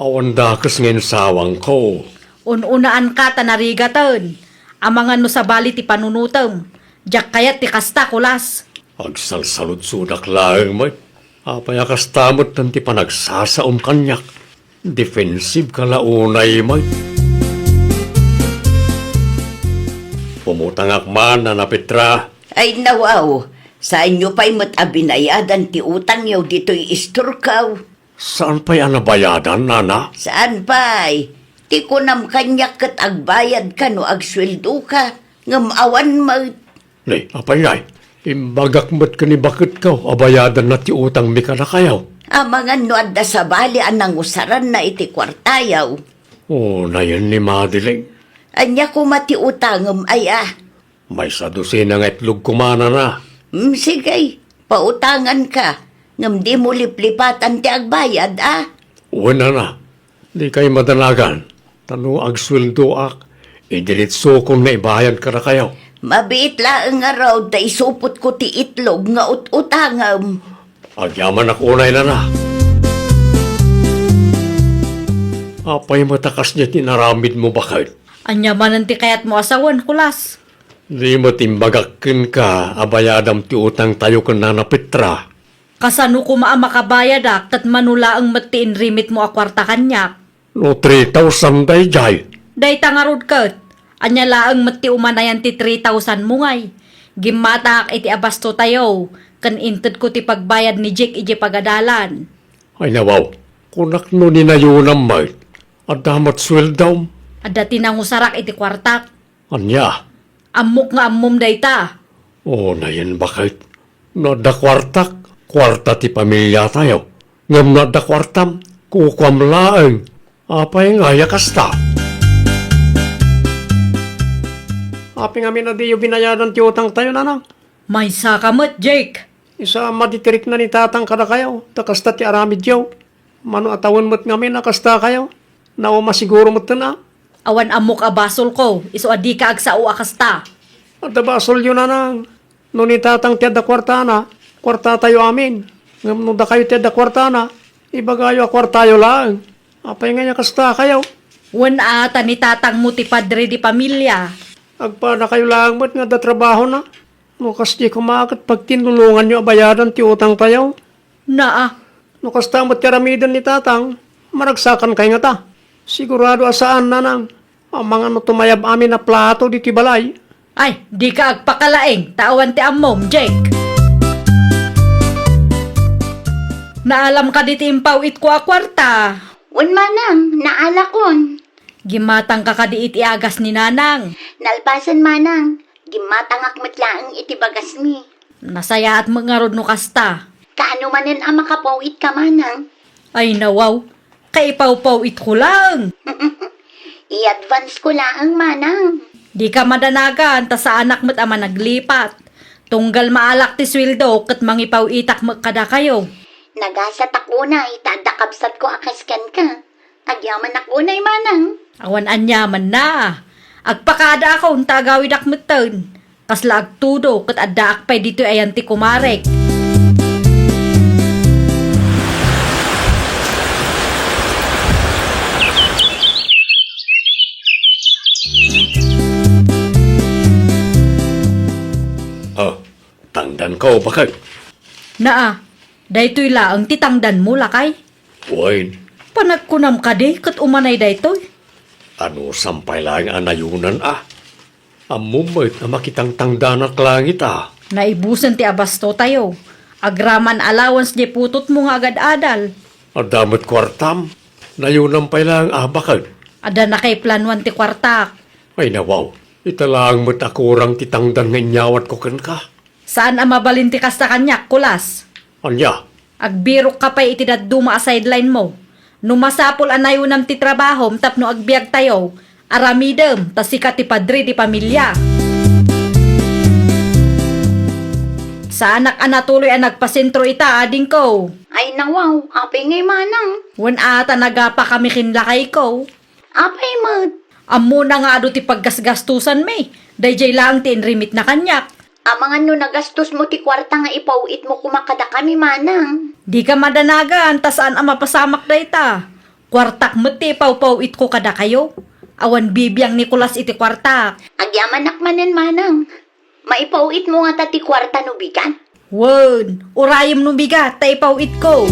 Awan dakes nga insawangko. Un-unaanka ta narigaten. Amangan no sabali ti panunotem. Diak kayat ti kasta, kulas. Agsalsaludsodak laeng met. Apay a kasta met ti panagsasaom kaniak? Defensive ka la unay met. Umutangak man, Nana Petra. Ay, nawaw. Saanyo pay met a binayadan ti utangyo ditoy istorko. Saan pay a nabayadan, Nana? Saan pay? Ti kunam kaniak ket agbayadka no agsueldoka, ngem awan met. Ni, apay ngay? Imbagak met ken ni baketko a bayadanna ti utangmi kadakayo. Amangan no adda sabali a nangusaranna iti kuartayo. O, nayen ni Madeline. Ania koma ti utangem, ay a? Maysa dosena nga itlog koma, Nana. Mm, sige, pautanganka, ngem dimo liplipatan ti agbayad, a? Wen, Nana, dikay madanagan, ta no agsueldoak, idiretsokon nga ibayad kadakayo. Mabiit laeng ngarud ta isupotko ti itlog nga ut-utangem. Agyamanak unay, Nana. Apay met a kasdiay ti inaramidmo, baket? Ania manen ti kayatmo a sawen, kulas? Di met imbagak kenka a bayadam ti utangtayo ken Nana Petra. Kasano koma a makabayadak ket mano laeng met ti inrimitmo a kuarta kaniak? No three thousand daydiay. Dayta ngarud ket, ania laeng met ti umanayan ti three thousand mo ngay? Gimmatangak iti abastotayo, ken intedko ti pagbayad ni Jake idiay pagadalan. Ay nawaw, kunak no ni nayonam met, adda met sueldom? Adda ti nangusarak iti kuartak. Ania? Ammok nga ammom dayta. O, nayen baket. No adda kuartak, kuarta ti pamiliatayo. Ngem no adda kuartam, kukuam laeng. Apay ngay a kasta? Apay ngamin a diyo binayadan ti utangtayo, Nanang? Maysa ka met, Jake. Isa a maditirikna ni Tatang kadakayo, ta kasta ti aramidyo. Mano a tawen met ngamin a kastakayo? Nauma siguro metten a. Awan ammok a basolko, isu a dika agsao a kasta. Adda basolyo, Nanang. No ni Tatang ti adda kuartana, kuartatayo amin. Ngem no dakayo ti adda kuartana, ibagayo a kuartayo laeng. Apay ngay a kastakayo? Wen a, ta ni Tatangmo ti padre di pamilia. Agpadakayo laeng met nga adda trabahona. No kasdi koma ket pagtinulonganyo a bayadan ti utangtayo. Naa. No kasta met ti aramiden ni Tatang, maragsakankay ngata. Sigurado a saan, Nanang. Amangan no tumayab amin a plato ditoy balay. Ay, dika agpakalaing, ta awan ti ammom, Jake. Naalam kadi ti impaw-itko a kuarta? Wen, manang, naalakon. Gimmatangka kadi iti agas ni nanang? Nalpasen, manang, gimmatangak met laeng iti bagasmi. Nasayaat met ngarud no kasta. Kaano manen a makapaw-itka, manang? Ay, nawaw. Kaipawpaw-itko laeng. I-advance ko laeng, manang. Dika madanagan, ta saanak met a managlipat. Tunggal maalak ti sueldo ket mangipaw-itak met kadakayo. Nagasatak unay ta adda kabsatko a kas kenka. Agyamanak unay, manang. Awan aniamanna. Agpakadaakon ta agawidak metten. Kasla agtudo ket addaak pay ditoy ayan ti kumarek. Ha, tangdanko, baket? Naa, daytoy laeng ti tangdanmo, lakay. Wen. Panagkunam kadi ket umanay daytoy? Anusam pay laeng a nayonan a. Ammom met a makitangtangdanak langit a. Naibusen ti abastotayo. Agraman allowance diay putotmo nga agad-adal. Adda met kuartam. Nayonam pay laeng a, baket? Adda nakaiplanuan ti kuartak. Ay, nawaw. Ita laeng met a kurang ti tangdan nga inyawatko kenka. Saan a mabalin ti kasta kaniak, Kulas. Ania? Agbirokka pay iti dadduma a sideline mo. No masapul a nayonam ti trabahom tapno agbiagtayo, aramidem ta sika ti padre di pamilia. Saanak a natuloy a nagpasentro ita, adingko. Ay, nawaw, apay ngay manang? Wen a ta nagapakami ken lakayko. Apay met? Ammona nga adu ti paggasgastusanmi. Daydiay laeng ti inrimitna kaniak. Amangan no nagastosmo ti kuarta nga ipaw-itmo koma kadakami, manang. Dika madanagan, ta saan a mapasamak dayta. Kuartak met ti ipawpaw-itko kadakayo. Awan bibiang ni Kulas iti kuartak. Agyamanak manen, manang. Maipaw-itmo ngata ti kuarta no bigat? Wen, urayem no bigat ta ipaw-itko.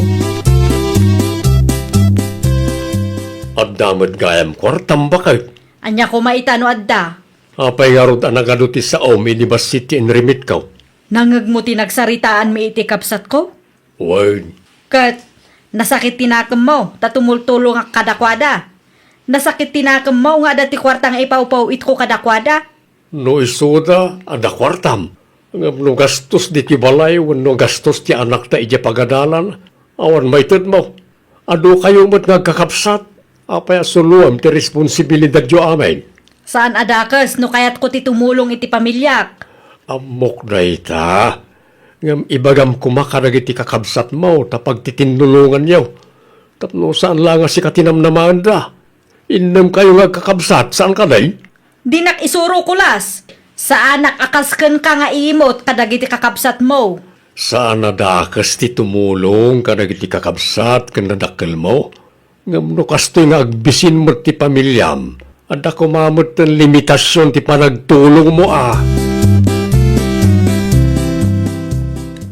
Adda met gayam kuartam, baket? Ania koma ita no adda? Apay ngarud a nagadu ti saom idi bassit ti inrimitko? Nangngegmo ti nagsaritaanmi iti kabsatko? Wen. Ket, nasakit ti nakemmo, ta tumultulongak kadakuada. Nasakit ti nakemmo nga adda ti kuarta nga ipawpaw-itko kadakuada. No isuda, adda kuartam. Ngem no gastos ditoy balay wenno gastos ti anakta idiay pagadalan, awan maitedmo. Adukayo met nga agkakabsat. Apay a suloem ti responsibilidadyo amin? Saan a dakes no kayatko ti tumulong iti pamiliak. Ammok dayta. Ngem ibagam koma kadagiti kakabsatmo ta pagtitinnulonganyo. Tapno saan la nga sika ti namnamaenda. Innem kayo nga agkakabsat, saan kadi? Dinak isuro, Kulas. Saanak a kas kenka nga iimut kadagiti kakabsatmo. Saan a dakes ti tumulong kadagiti kakabsat ken nadakkelmo. Ngem no kastoy nga agbisin met ti pamiliam, adda koma metten limitasion ti panagtulongmo a.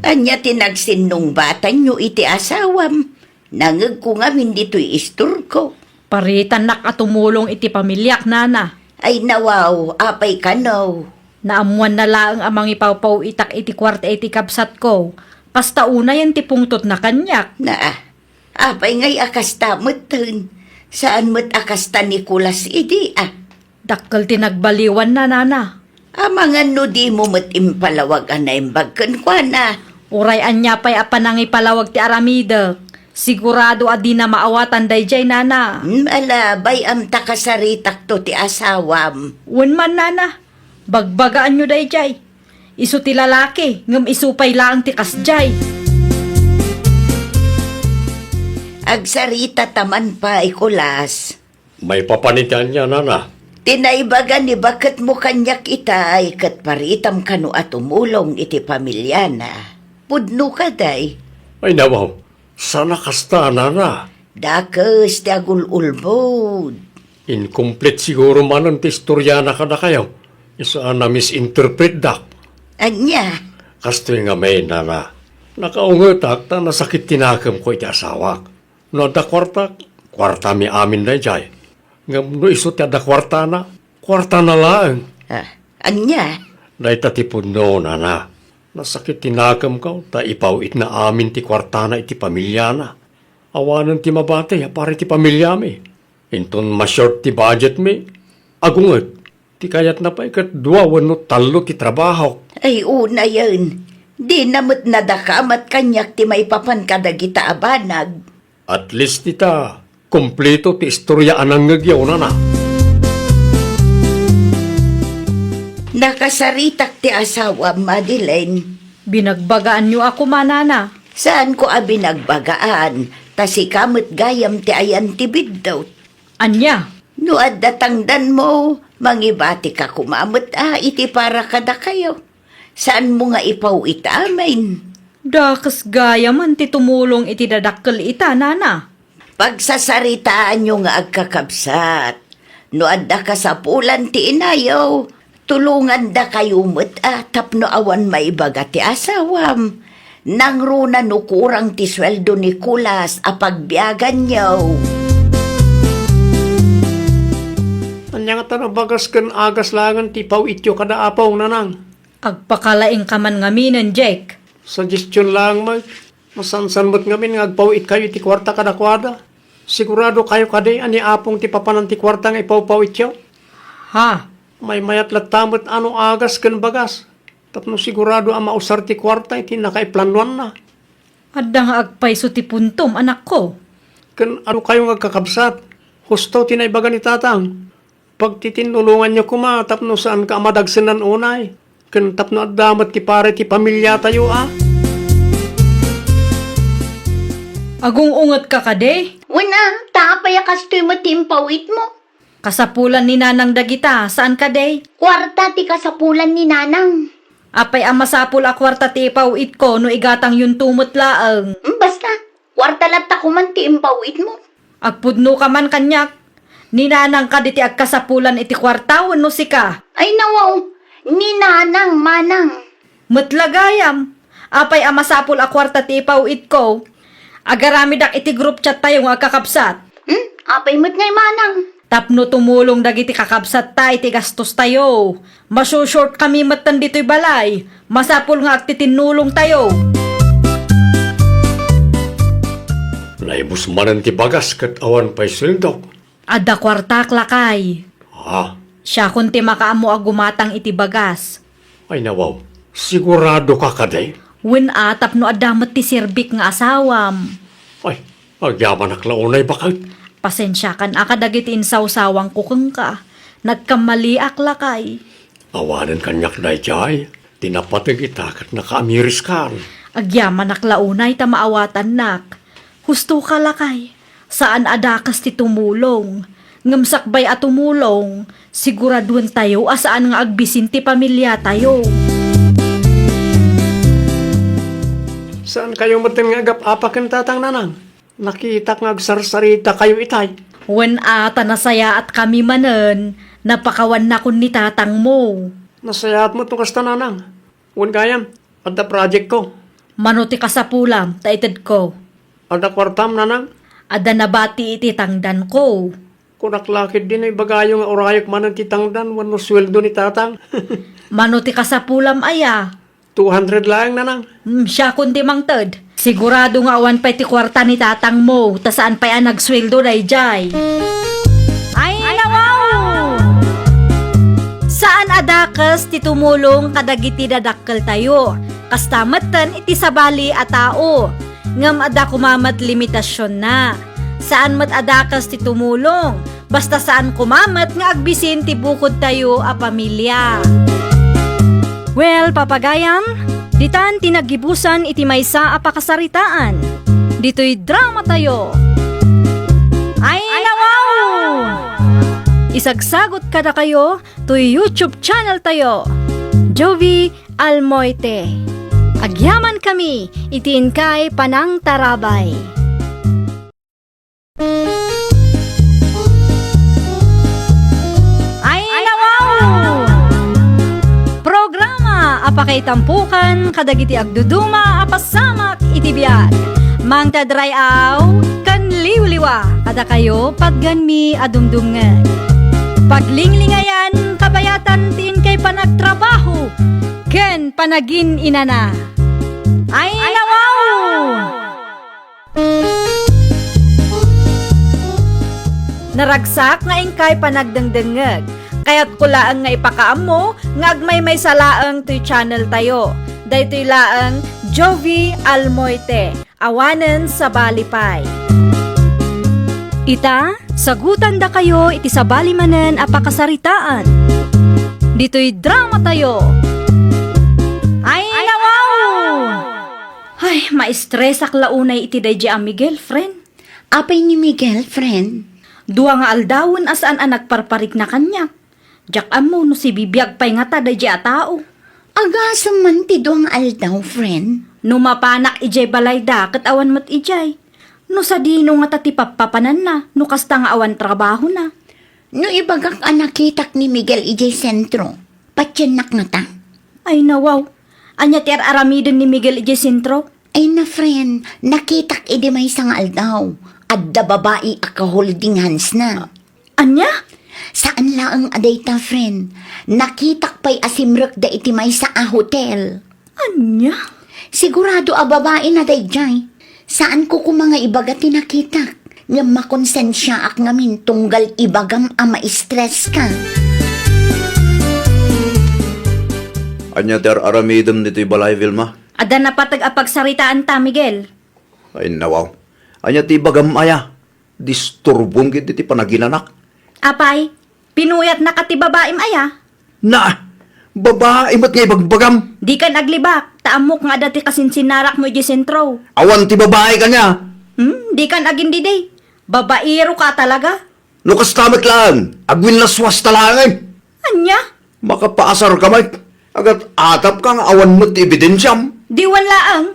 Ania ti nagsinnungbatanyo iti asawam? Nangngegko ngamin ditoy istorko. Paritannak a tumulong iti pamiliak, nana. Ay, nawaw, apay kano? Naammoanna laeng a mangipawpaw-itak iti kuarta iti kabsatko. Kasta unayen ti pungtotna kaniak. Naa, apay ngay a kasta metten? Saan met a kasta ni Kulas idi a? Dakkel ti nagbaliwanna, nana. Amangan no dimo met impalawag a naimbag kenkuana. Uray ania pay a panangipalawag ti aramidek, sigurado a dina maawatan daydiay, nana. Hmm, ala, bay-am ta kasaritakto ti asawam. Wen man, nana. Bagbagaanyo daydiay. Isu ti lalaki, ngem isu pay laeng ti kasdiay. Agsarita ta man pay, Kulas. Maipapan iti ania, nana? Ti naibaga ni baketmo kaniak itay ket paritam kano a tumulong iti pamiliana. Pudno kadi? Ay, nawaw. Saan a kasta, nana. Dakes ti agul-ulbod. Incomplete siguro manen ti istoriana kadakayo. Isu a na-misinterpretdak. Ania? Kastoy ngamin, nana. Nakaungetak ta nasakit ti nakemko iti asawak. No adda kuartak, kuartami amin daydiay. Ngem no isu ti adda kuartana, kuartana laeng. Ah, ania? Dayta ti pudno, nana. Nasakit ti nakemko ta ipaw-itna amin ti kuartana iti pamiliana. Awanen ti mabati a para iti pamiliami. Inton ma-short ti budgetmi, agunget, ti kayatna pay ket dua wenno tallo ti trabahok. Ay, unayen, dina met nadakamat kaniak ti maipapan kadagita a banag. At least ita, kompleto ti istoria a nangngegyo, nana. Nakasaritak ti asawam, Madeline. Binagbagaanyo a koma, nana. Saanko a binagbagaan, ta sika met gayam ti ayan ti biddut. Ania? No adda tangdanmo, mangibatika koma met a iti para kadakayo. Saanmo nga ipaw-it amin? Dakes gayamen ti tumulong iti dadakkel ita, nana. Pagsasaritaanyo nga agkakabsat. No adda kasapulan ti inayo, tulongandakayo met a tapno awan maibaga ti asawam. Nangruna no kurang ti sueldo ni Kulas a pagbiaganyo. Ania ngata no bagas ken agas laengen ti ipaw-ityo kada apong, nanang? Agpakalaingkaman ngaminen, Jake. Suggestion laeng met. Masansan met ngamin nga agpaw-itkayo iti kuarta kadakuada. Siguradokayo kadi a ni apong ti papanan ti kuarta nga ipawpaw-ityo? Ha? Maymayat latta met a no agas ken bagas, tapno sigurado a mausar ti kuarta iti nakaiplanoanna. Adda nga agpayso ti puntom, anakko. Ken adu kayo nga agkakabsat, husto ti naibaga ni Tatang. Pagtitinnulonganyo koma tapno saanka a madagsenan unay, ken tapno adda met ti para ti pamiliatayo a. Agung-ungetka kadi? Wen a, ta apay a kastoy met ti impaw-itmo? Kasapulan ni Nanang dagita, saan kadi? Kuarta ti kasapulan ni Nanang. Apay a masapul a kuarta ti ipaw-itko no igatangyonto met laeng? Mm, basta, kuarta latta koman ti impaw-itmo. Agpudnoka man kaniak. Ni Nanang kadi ti agkasapulan iti kuarta wenno sika? Ay, nawaw, ni Nanang, manang. Met la gayam, apay a masapul a kuarta ti ipaw-itko? Agaramedak iti group chat tayo nga agkakabsat. Hmm? Apay met ngay, manang? Tapno tumulong dagiti kakabsatta iti gastostayo. Masu-short kami metten ditoy balay. Masapul nga agtitinnulong tayo. Naibus manen ti bagas ket awan pay sueldok. Adda kuartak, lakay. Ha? Siakon ti makaammo a gumatang iti bagas. Ay, nawaw. Siguradoka kadi? Wen a, tapno adda met ti serbik nga asawam. Ay, agyamanak la unay baket. Pasensiakan a kadagiti insawsawangko kenka. Nagkammaliak, lakay. Awanen kaniak daydiay. Ti napateg ita ket nakaamiriskan. Agyamanak la unay ta maawatannak. Hustoka, lakay. Saan a dakes ti tumulong. Ngem sakbay a tumulong, siguraduentayo a saan nga agbisin ti pamiliatayo. Saankayo metten nga agap-apa ken tatang, nanang? Nakitak nga agsarsaritakayo itay. Wen a, ta nasayaatkami manen, napakawannakon ni tatangmo. Nasayaat met no kasta, nanang. Wen gayam, adda projectko. Mano ti kasapulam, ta itedko? Adda kuartam, nanang? Adda nabati iti tangdanko. Kunak la ketdi no ibagayo nga urayek manen ti tangdan wenno sueldo ni tatang. Mano ti kasapulam aya? Two hundred laeng, nanang. Hmm, siakon ti mangted. Sigurado nga awan pay ti kuarta ni tatangmo, ta saan pay a nagsueldo daydiay. Ay, nawaw! Saan a dakes ti tumulong kadagiti dadakkeltayo. Kasta metten iti sabali a tao. Ngem adda koma met limitasionna. Saan met a dakes ti tumulong. Basta saan koma met nga agbisin ti bukodtayo a pamilia. Well, papagayam, ditan ti naggibusan iti maysa a pakasaritaan. Ditoy dramatayo. Ay, nawaw! Isagsagot kadakayo toy YouTube channeltayo, Jovie Almoite. Agyamankami iti inkay panangtarabay. Ay, nawaw! Programa a pakaitampokan kadagiti agduduma a pasamak iti biag. Mangted ray-aw ken liwliwa kadakayo patgenmi a dumdumngeg. Paglinglingayan kabayatan ti inkay panagtrabaho ken panagin-inana. Ay, nawaw! Naragsak nga inkay panagdengdengngeg. Kayatko laeng nga ipakaammo nga agmaymaysa laeng toy channel tayo. Daytoy laeng Jovie Almoite, awanen sabali pay. Ita, sagutandakayo iti sabali manen a pakasaritaan. Ditoy drama tayo. Ay, nawaw! Ay, maestresak la unay iti daydi a Miguel, friend. Apay ni Miguel, friend? Dua nga aldawen a saan a nagparparikna kaniak. Diak ammo no sibibiag pay ngata daydi a tao. Agasem man ti dua nga aldaw, friend. No mapanak idiay balayda ket awan met idiay. No sadino ngata ti pappapananna no kasta nga awan trabahona? No ibagak a nakitak ni Miguel idiay sentro, patiennak ngata. Ay, nawaw. Ania ti ar-aramiden ni Miguel idiay sentro? Ay na, friend, nakitak idi maysa nga aldaw. Adda babai a ka-holding hands na. Ania? Saan laeng a dayta, friend. Nakitak pay a simrekda iti maysa a hotel. Ania? Sigurado a babaina daydiay. Saanko koma nga ibaga ti nakitak. Ngem makonsensiaak ngamin tunggal ibagam a ma-stress ka. Ania ti ar-aramidem ditoy balay, Vilma? Adda napateg a pagsaritaanta, Miguel. Ay, nawaw. Ania ti ibagam aya? Disturbom ketdi ti panaginanak. Apay, pinuyatnaka ti babaim aya? Na, babai met nga ibagbagam. Dikan aglibak, ta ammok nga adda ti kasinsinnarakmo idiay sentro. Awan ti babai kaniak. Hmm, dikan agindidi. Babaeroka talaga. No kasta met laeng, agwinnaswasta laeng. Ania? Makapaasarka met. Agat-atapka nga awan met ti ebidensiam. Diwan laeng.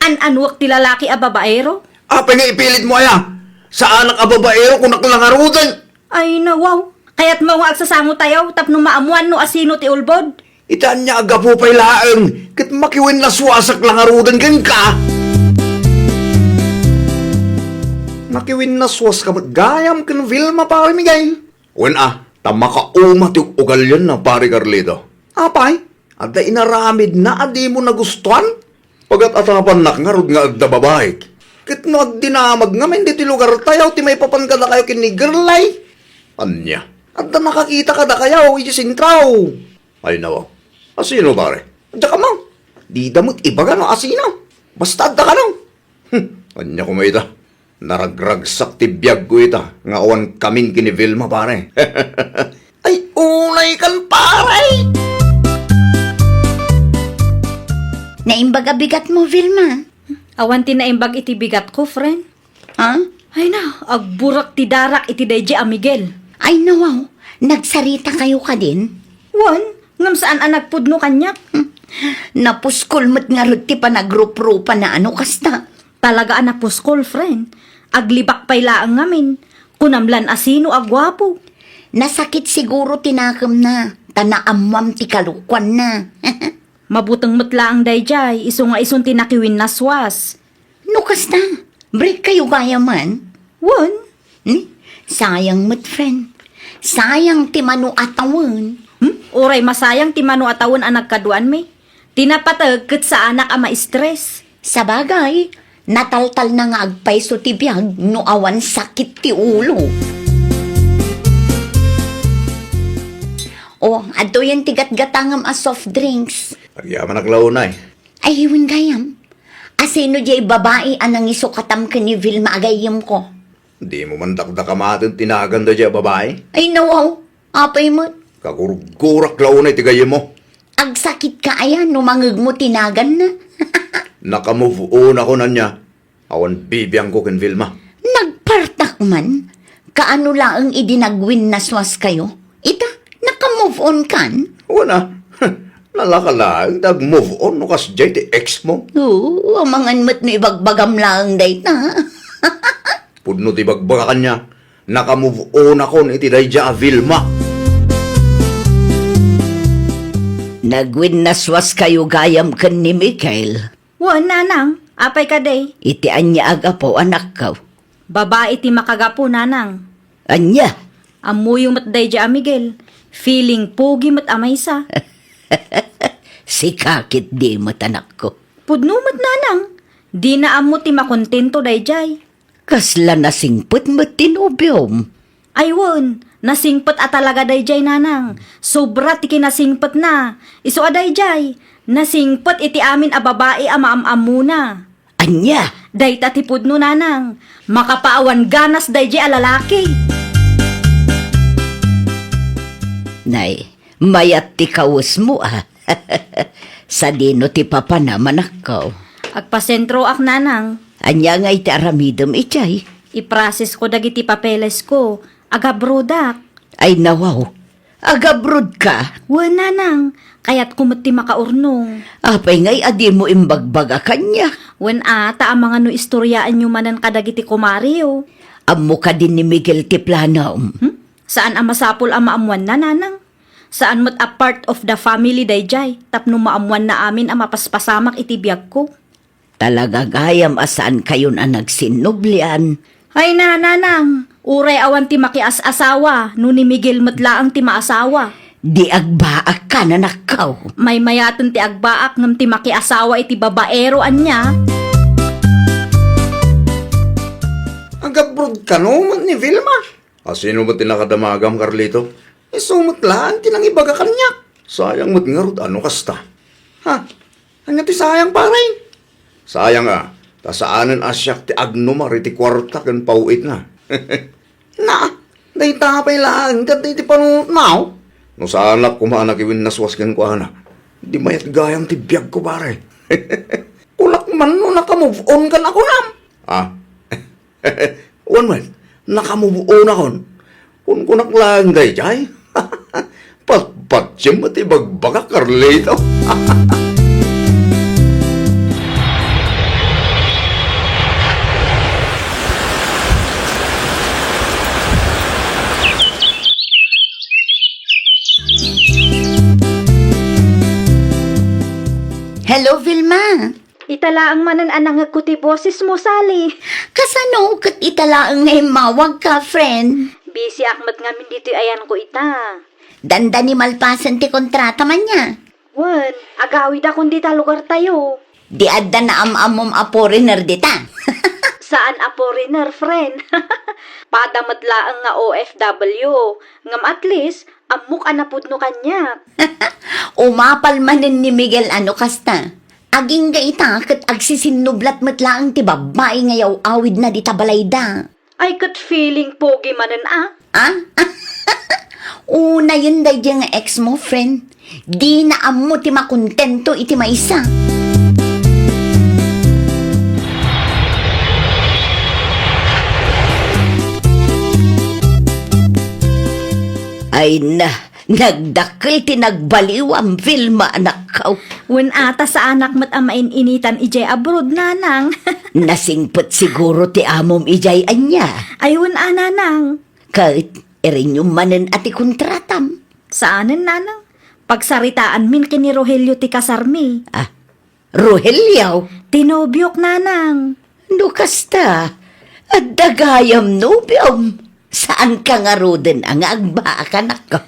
An-anuek ti lalaki a babaero? Apay nga ipilitmo aya? Saanak a babaero, kunak la ngaruden. Ay, nawaw. Kayatmo nga agsasangotayo tapno maammoan no asino ti ulbod? Ita ania a gapu pay laeng ket makiwinnaswasak la ngaruden kenka? Makiwinnaswaska met gayam ken Vilma, Pare Miguel. Wen a, ta makauma ti ug-ugalianna, Pare Carlito. Apay, adda inaramidna a dimo nagustuan? Pagat-atapannak ngarud nga adda babaik. Ket no agdinamag ngamin ditoy lugartayo ti maipapan kadakayo ken ni Girlay. Ania? Adda nakakita kadakayo idiay sentro. Ay, nawaw. Asino, pare? Diak ammo. Dida met ibaga no asino. Basta adda kano. Hmm, ania koma ita? Naragragsak ti biagko ita nga awan kamin ken ni Vilma, pare. Ay, unay kan, pare! Naimbag a bigatmo, Vilma? Awan ti naimbag iti bigatko, friend. Ha? Ay na, agburak ti darak iti daydi a Miguel. Ay, nawaw, nagsaritakayo kadin? Wen, ngem saan a nagpudno kaniak. Hmm. Napuskol met ngarud ti panagruprupa na ano kasta. Talaga a napuskol, friend. Aglibak pay laeng ngamin. Kunam lan asino a guapo. Nasakit siguro ti nakemna, ta naammoam ti kalokuanna. Mabuteng met laeng daydiay, isu nga isun ti nakiwinnaswas. No kasta, break kayo gayaman? Wen. Hmm? Sayang met, friend. Sayang ti mano a tawen. Hmm? Uray masayang ti mano a tawen a nagkaduanmi. Ti napateg ket saanak a ma-stress. Sabagay, nataltalna nga agpayso ti biag no awan sakit ti ulo. O, adtoyen ti gatgatangem a soft drinks. Agyamanak la unay. Ay, wen gayam. Asino diay babai a nangisukatam ken ni Vilma a gayyemko? Dimo man dakdakamaten ti nagan daydiay a babai? Ay, nawaw. Apay met? Kagurgurak la unay ti gayyemmo. Agsakitka aya no mangegmo ti naganna? Naka-move on ako, ania. Awan bibiangko ken Vilma. Nagpartak man? Kaano laeng idi nagwinnaswaskayo? Ita, naka-move on kan? Wen a. Nalaka laeng ti ag-move on no kasdiay ti ex mo. Oo, amangan met no ibagbagam laeng dayta. Pudno ti ibagbaga kaniak, naka-move on akon iti daydiay a Vilma. Nagwinnaswaskayo gayam ken ni Miguel? Wen, nanang. Apay kadi? Iti ania a gapu, anakko? Babai ti makagapu, nanang. Ania? Ammoyo met daydiay a Miguel. Feeling pogi met a maysa. Sika ketdi met, anakko. Pudno met, nanang. Dina ammo ti makontento daydiay. Kasla nasingpet met ti nobiom. Ay wen, nasingpet a talaga daydiay, nanang. Sobra ti kinasingpetna. Isu a daydiay, nasingpet iti amin a babai a maam-ammona. Ania? Dayta ti pudno, nanang. Makapaawan ganas daydiay a lalaki. Nay, mayat ti kawesmo, a. Sadino ti papana, manakkaw? Agpasentroak, nanang. Ania ngay ti aramidem idiay? Iprosesko dagiti papelesko. Agabrodak. Ay, nawaw. Agabrodka? Wen, nanang. Kayatko met ti makaurnong. Apay ngay a dimo imbagbaga kaniak? Wen a, ta amangan no istoriaenyo manen kadagiti kumareyo. Ammo kadi ni Miguel ti planom? Hmm? Saan a masapul a maammuanna, nanang. Saan met a part of the family daydiay tapno maammuanna amin a mapaspasamak iti biagko. Talaga gayam a saankayon a nagsinnublian. Ay na, nanang, uray awan ti makias-asawa, no ni Miguel met laeng ti maasawa. Di agbaakka, nanakkaw. Maymayaten ti agbaak ngem ti makiasawa iti babaero ania? Agabrodka no met ni Vilma? A, sino met ti nakadamagam, Carlito? Isu met laeng ti nangibaga kaniak. Sayang met ngarud a no kasta. Ha? Ania ti sayang, pare? Sayang a, ta saanen a siak ti agnumar iti kuarta ken paw-itna. Na, dayta pay laeng ket iti panunotna, o. No saanak koma a nakiwinnaswas kenkuana, di mayat gayam ti biagko, pare. Kulak man no naka-move on kan a kunam. Ah. Wen met, naka-move on akon. Kunkunak laeng daydiay. Patpatiem met ibagbagak, Carlito. Hello, Vilma. Ita laeng manen a nangngegko ti bosesmo, Sally. Kasano ket ita laeng nga immawagka, friend? Busy ak met ngamin ditoy ayanko ita. Dandani malpasen ti kontrata man nia? Wen, agawidakon dita lugartayo. Di adda naam-ammom a foreigner dita? Saan a foreigner, friend. Pada met laeng nga O F W. Ngem at least, ammok a napudno kaniak. Umapal manen ni Miguel a no kasta. Agingga ita ket agsisinnublat met laeng ti babbai nga yaw-awidna dita balayda. Ay, ket feeling pogi manen a. Ah? Unayen daydiay nga ex mo, friend. Dina ammo ti makontento iti maysa. Ay na, nagdakkel ti nagbaliwam, Vilma, anakko. Wen a, ta saanak met a main-initan idiay abroad, nanang. Nasingpet siguro ti amom idiay ania? Ay, wen a, nanang. Ket, irenyom manen a ti kontratam? Saanen, nanang. Pagsaritaanmin ken ni Rogelio ti kasarmi. Ah, Rogelio? Ti nobiok, nanang. No kasta, adda gayam nobiom. Saanka ngaruden a nga agbaak, anakko?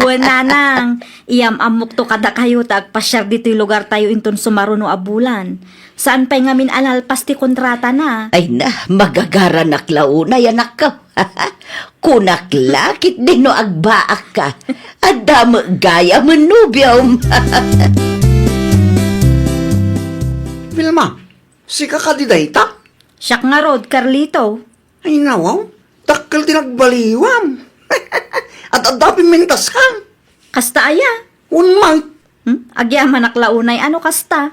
Wen, nanang, iyam-ammokto kadakayo ta agpasiar ditoy lugartayo inton sumaruno a bulan. Saan pay ngamin a nalpas ti kontratana. Ay na, magagaranak la unay, anakko. Kunak la, ket dino agbaakka. Adda met gayam nobiom. Vilma, sika kadi dayta? Siak ngarud, Carlito. Ay, nawaw, dakkel ti nagbaliwam. At adda pimintas ka. Kasta aya? Wen met. Hmm? Agyamanak la unay a no kasta.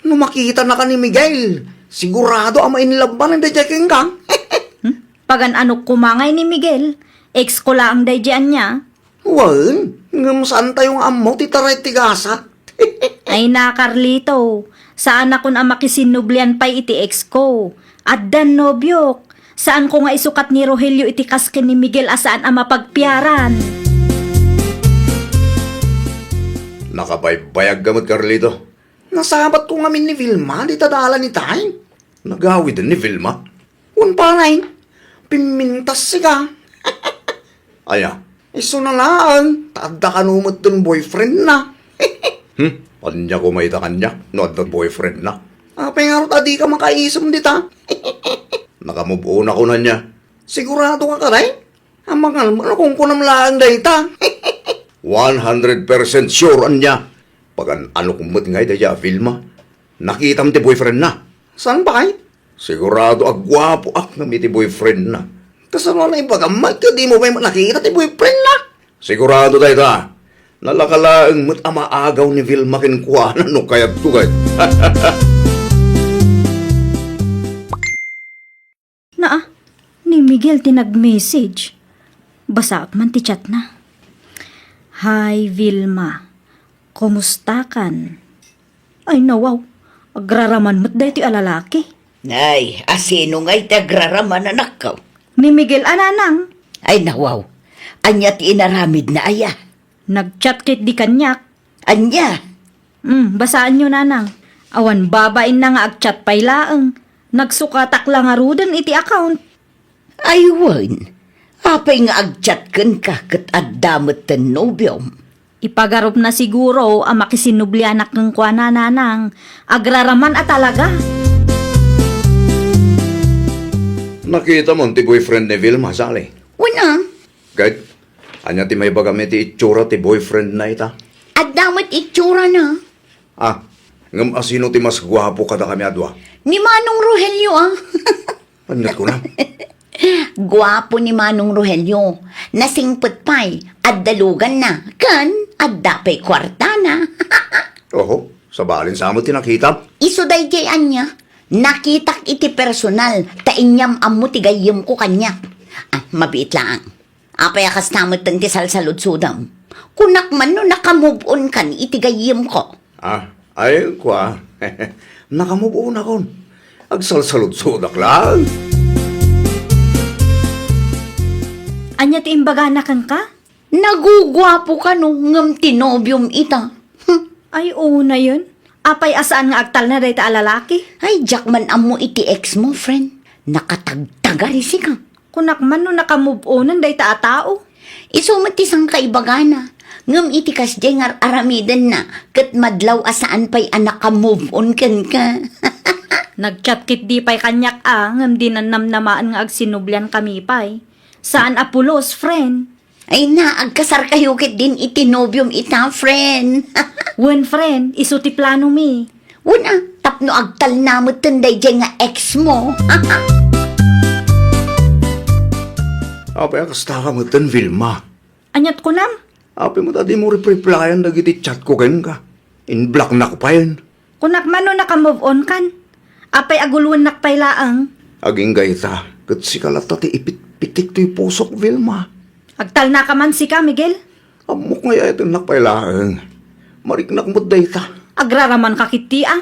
No makitanaka ni Miguel, sigurado a ma-in love manen daydiay kenka. Hmm? Pagan-anok koma ngay ni Miguel, ex ko laeng daydiay ania. Wen, ngem saantayo nga ammo ti taray ti gasat. Ay na, Carlito, saanakon a makisinnublian pay iti ex ko. Addan nobiok. Saanko nga isukat ni Rogelio iti kas ken ni Miguel a saan a mapagpiaran. Nakabaybayag ka met, Carlito. Nasabatko ngamin ni Vilma dita dalan itay. Nagawiden ni Vilma? Wen pay, pimmintas sika. Aya, isuna laeng, ta adda kano metten boyfriendna. Hmm, ania koma ita kaniak no adda boyfriendna? Apay ngarud a dika makaisem dita? Naka-move on ako ania. Sigurado ka kadi? Amangan, ano kung kunam laeng dayta? One hundred percent sure ania. Pagan-anok met ngay dayta a Vilma. Nakitam ti boyfriend na. Saan pay? Sigurado a guapoak ngem iti boyfriend na. Kasano a naibagam met ket dimo pay nakita ti boyfriend na? Sigurado dayta. Nalaka laeng met a maagaw ni Vilma kenkuana no kayatko ket. Naa, ni Miguel ti nag-message. Basaak man ti chatna. "Hi, Vilma. Kumustakan?" Ay, nawaw. Agraraman met daytoy a lalaki. Ay, asino ngay ti agraraman, anakko? Ni Miguel a nanang. Ay, nawaw. Ania ti inaramidna aya? Nag-chat ketdi kaniak. Ania? Hmm, basaanyo, nanang. Awan babainna nga ag-chat pay laeng. Nagsukatak la ngaruden iti account. Ay, wen. Apay nga ag-chat kenka ket adda metten nobiom? Ipagarupna siguro a makisinublianak kenkuana, nanang. Agraraman a talaga. Nakitam ti boyfriend ni Vilma, Sally? Wen a. Ket, ania ti maibagam iti itsura ti boyfriend na ita? Adda met itsurana. Ah, ngem asino ti mas guapo kadakami a dua? Ni Manong Rogelio, ah. Ania ti kunam? Guapo ni Manong Rogelio. Nasingpet pay, adda luganna, ken adda pay kuartana. Oho, sabali sa met ti nakitam. Isu daydiay ania, nakitak iti personal, ta inyam-ammo ti gayyemko kaniak. Ah, mabiit laeng. Apay a kasta metten ti salsaludsodem? Kunak man no naka-move on kan iti gayyemko. Ah, ay, kua. Naka-move on akon. Agsalsaludsodak laeng. Ania ti imbagana kenka? Naguguapo kano, ngem ti nobiom ita. Hmm. Ay, unayen. Apay a saan nga agtalna dayta a lalaki? Ay, diak man ammo iti ex mo, friend. Nakatagtagari sika. Kunak man no naka-move onen dayta a tao. Isu met ti sangkaibagana. Ngem iti kasdiay nga ar-aramidenna, ket madlaw a saan pay a naka-move on kenka. Nag-chat ketdi pay kaniak a, ngem dinan namnamaen nga agsinubliankami pay. Saan a pulos, friend. Ay na, agkasarkayo ketdin iti nobiom ita, friend. Wen, friend, isu ti planomi. Wen a, tapno agtalna metten daydiay nga ex mo. Apay a kasta ka metten, Vilma? Ania ti kunam? Apay met a dimo repreplyan dagiti chat ko kenka? In-blocknak payen. Kunak man no naka-move on kan. Apay a guloennak pay laeng? Agingga ita, ket sika latta ti ipitpitik toy pusok, Vilma. Agtalnaka man sika, Miguel. Ammok nga ay-ayatennak pay laeng. Mariknak met dayta. Agraramanka ketdi a.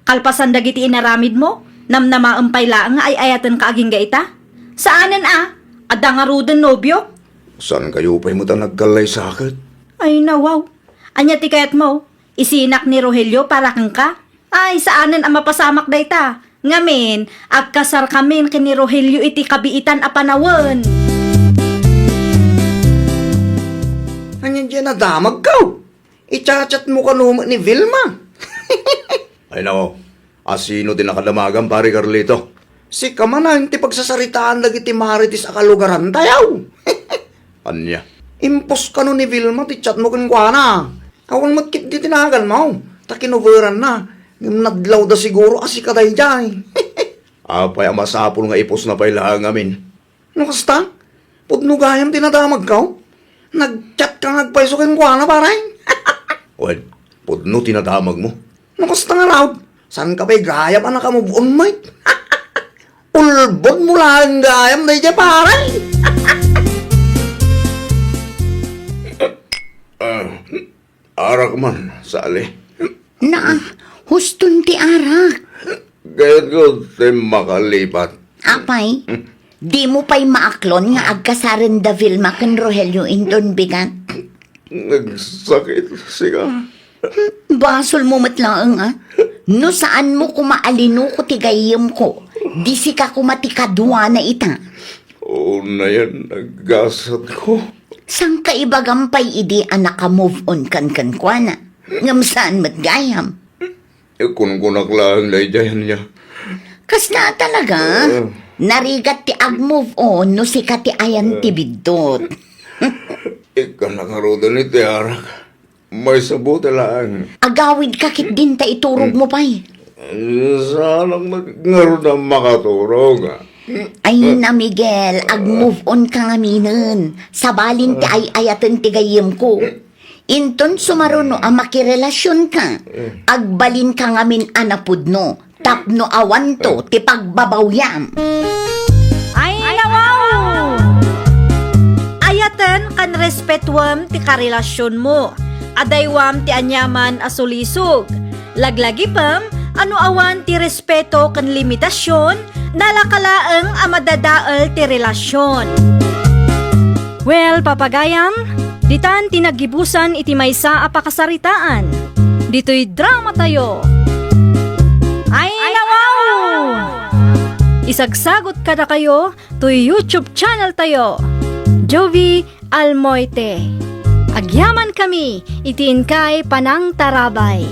Kalpasan dagiti inaramidmo, namnamaem pay laeng nga ay-ayatenka agingga ita. Saanen a, adda ngaruden nobio. Saankayo pay met a nagkallaysaket? Ay, nawaw. Ania ti kayatmo? Isinak ni Rogelio para kenka? Ay, saanen a mapasamak dayta. Ngamin, agkasarkamin ken ni Rogelio iti kabiitan a panawen. Ania diay nadamagko? I-chat-chatmo kano met ni Vilma? Ay, nako. Asino ti nakadamagam, Pare Carlito? Sika manen ti pagsasaritaan dagiti marites a kalugarantayo. Ania? Impos kano ni Vilma ti chatmo kenkuana. Awan met ketdi ti naganmo, ta kinoveranna. Ngem nadlawda siguro a sika daydiay. Apay a masapul nga ipusna pay laeng ngamin? No kasta, pudno gayam ti nadamagko. Nag-chat ka nga agpayso kenkuana, pare. Wen, pudno ti nadamagmo. No kasta ngarud, saanka pay gayam a naka-move on met? Ulbodmo laeng gayam daydiay, pare. Ah, arak man, Sally. Naa, huston ti arak. Kayatko ti makalipat. Apay, dimo pay maaklon nga agkasaren da Vilma ken Rogelio inton bigat? Nagsakit, sika. Hmm, basolmo met laeng, a. No saanmo koma a linuko ti gayyemko, di sika koma ti kaduana ita. Unayen, nagasatko. Saanka ibagam pay idi a naka-move on kan kenkuana? Ngem saan met gayam? Kunkunak laeng daydiay ania. Kasla talaga? Ah. Narigat ti ag-move on no sika ti ayan ti biddut. Ikkana ngaruden iti arak. Maisabo ti laeng. Agawidka ketdin ta iturogmo pay. Saanak met ngarud a makaturog. Ay na, Miguel, ag-move on ka ngaminen. Sabalin ti ay-ayaten ti gayyemko. Inton sumaruno a makirelasionka, agbalinka ngamin a napudno tapno awanto ti pagbabawyam. Ay, nawaw! Ayaten ken respetuem ti karelasionmo. Adaywam ti aniaman a sulisog. Laglagipem a no awan ti respeto ken limitasion, nalaka laeng a madadael ti relasion. Well, papagayam, ditan ti naggibusan iti maysa a pakasaritaan. Ditoy drama tayo. Ay, nawaw! Isagsagot kadakayo toy YouTube channel tayo, Jovi Almoite. Agyaman kami iti inkay panangtarabay.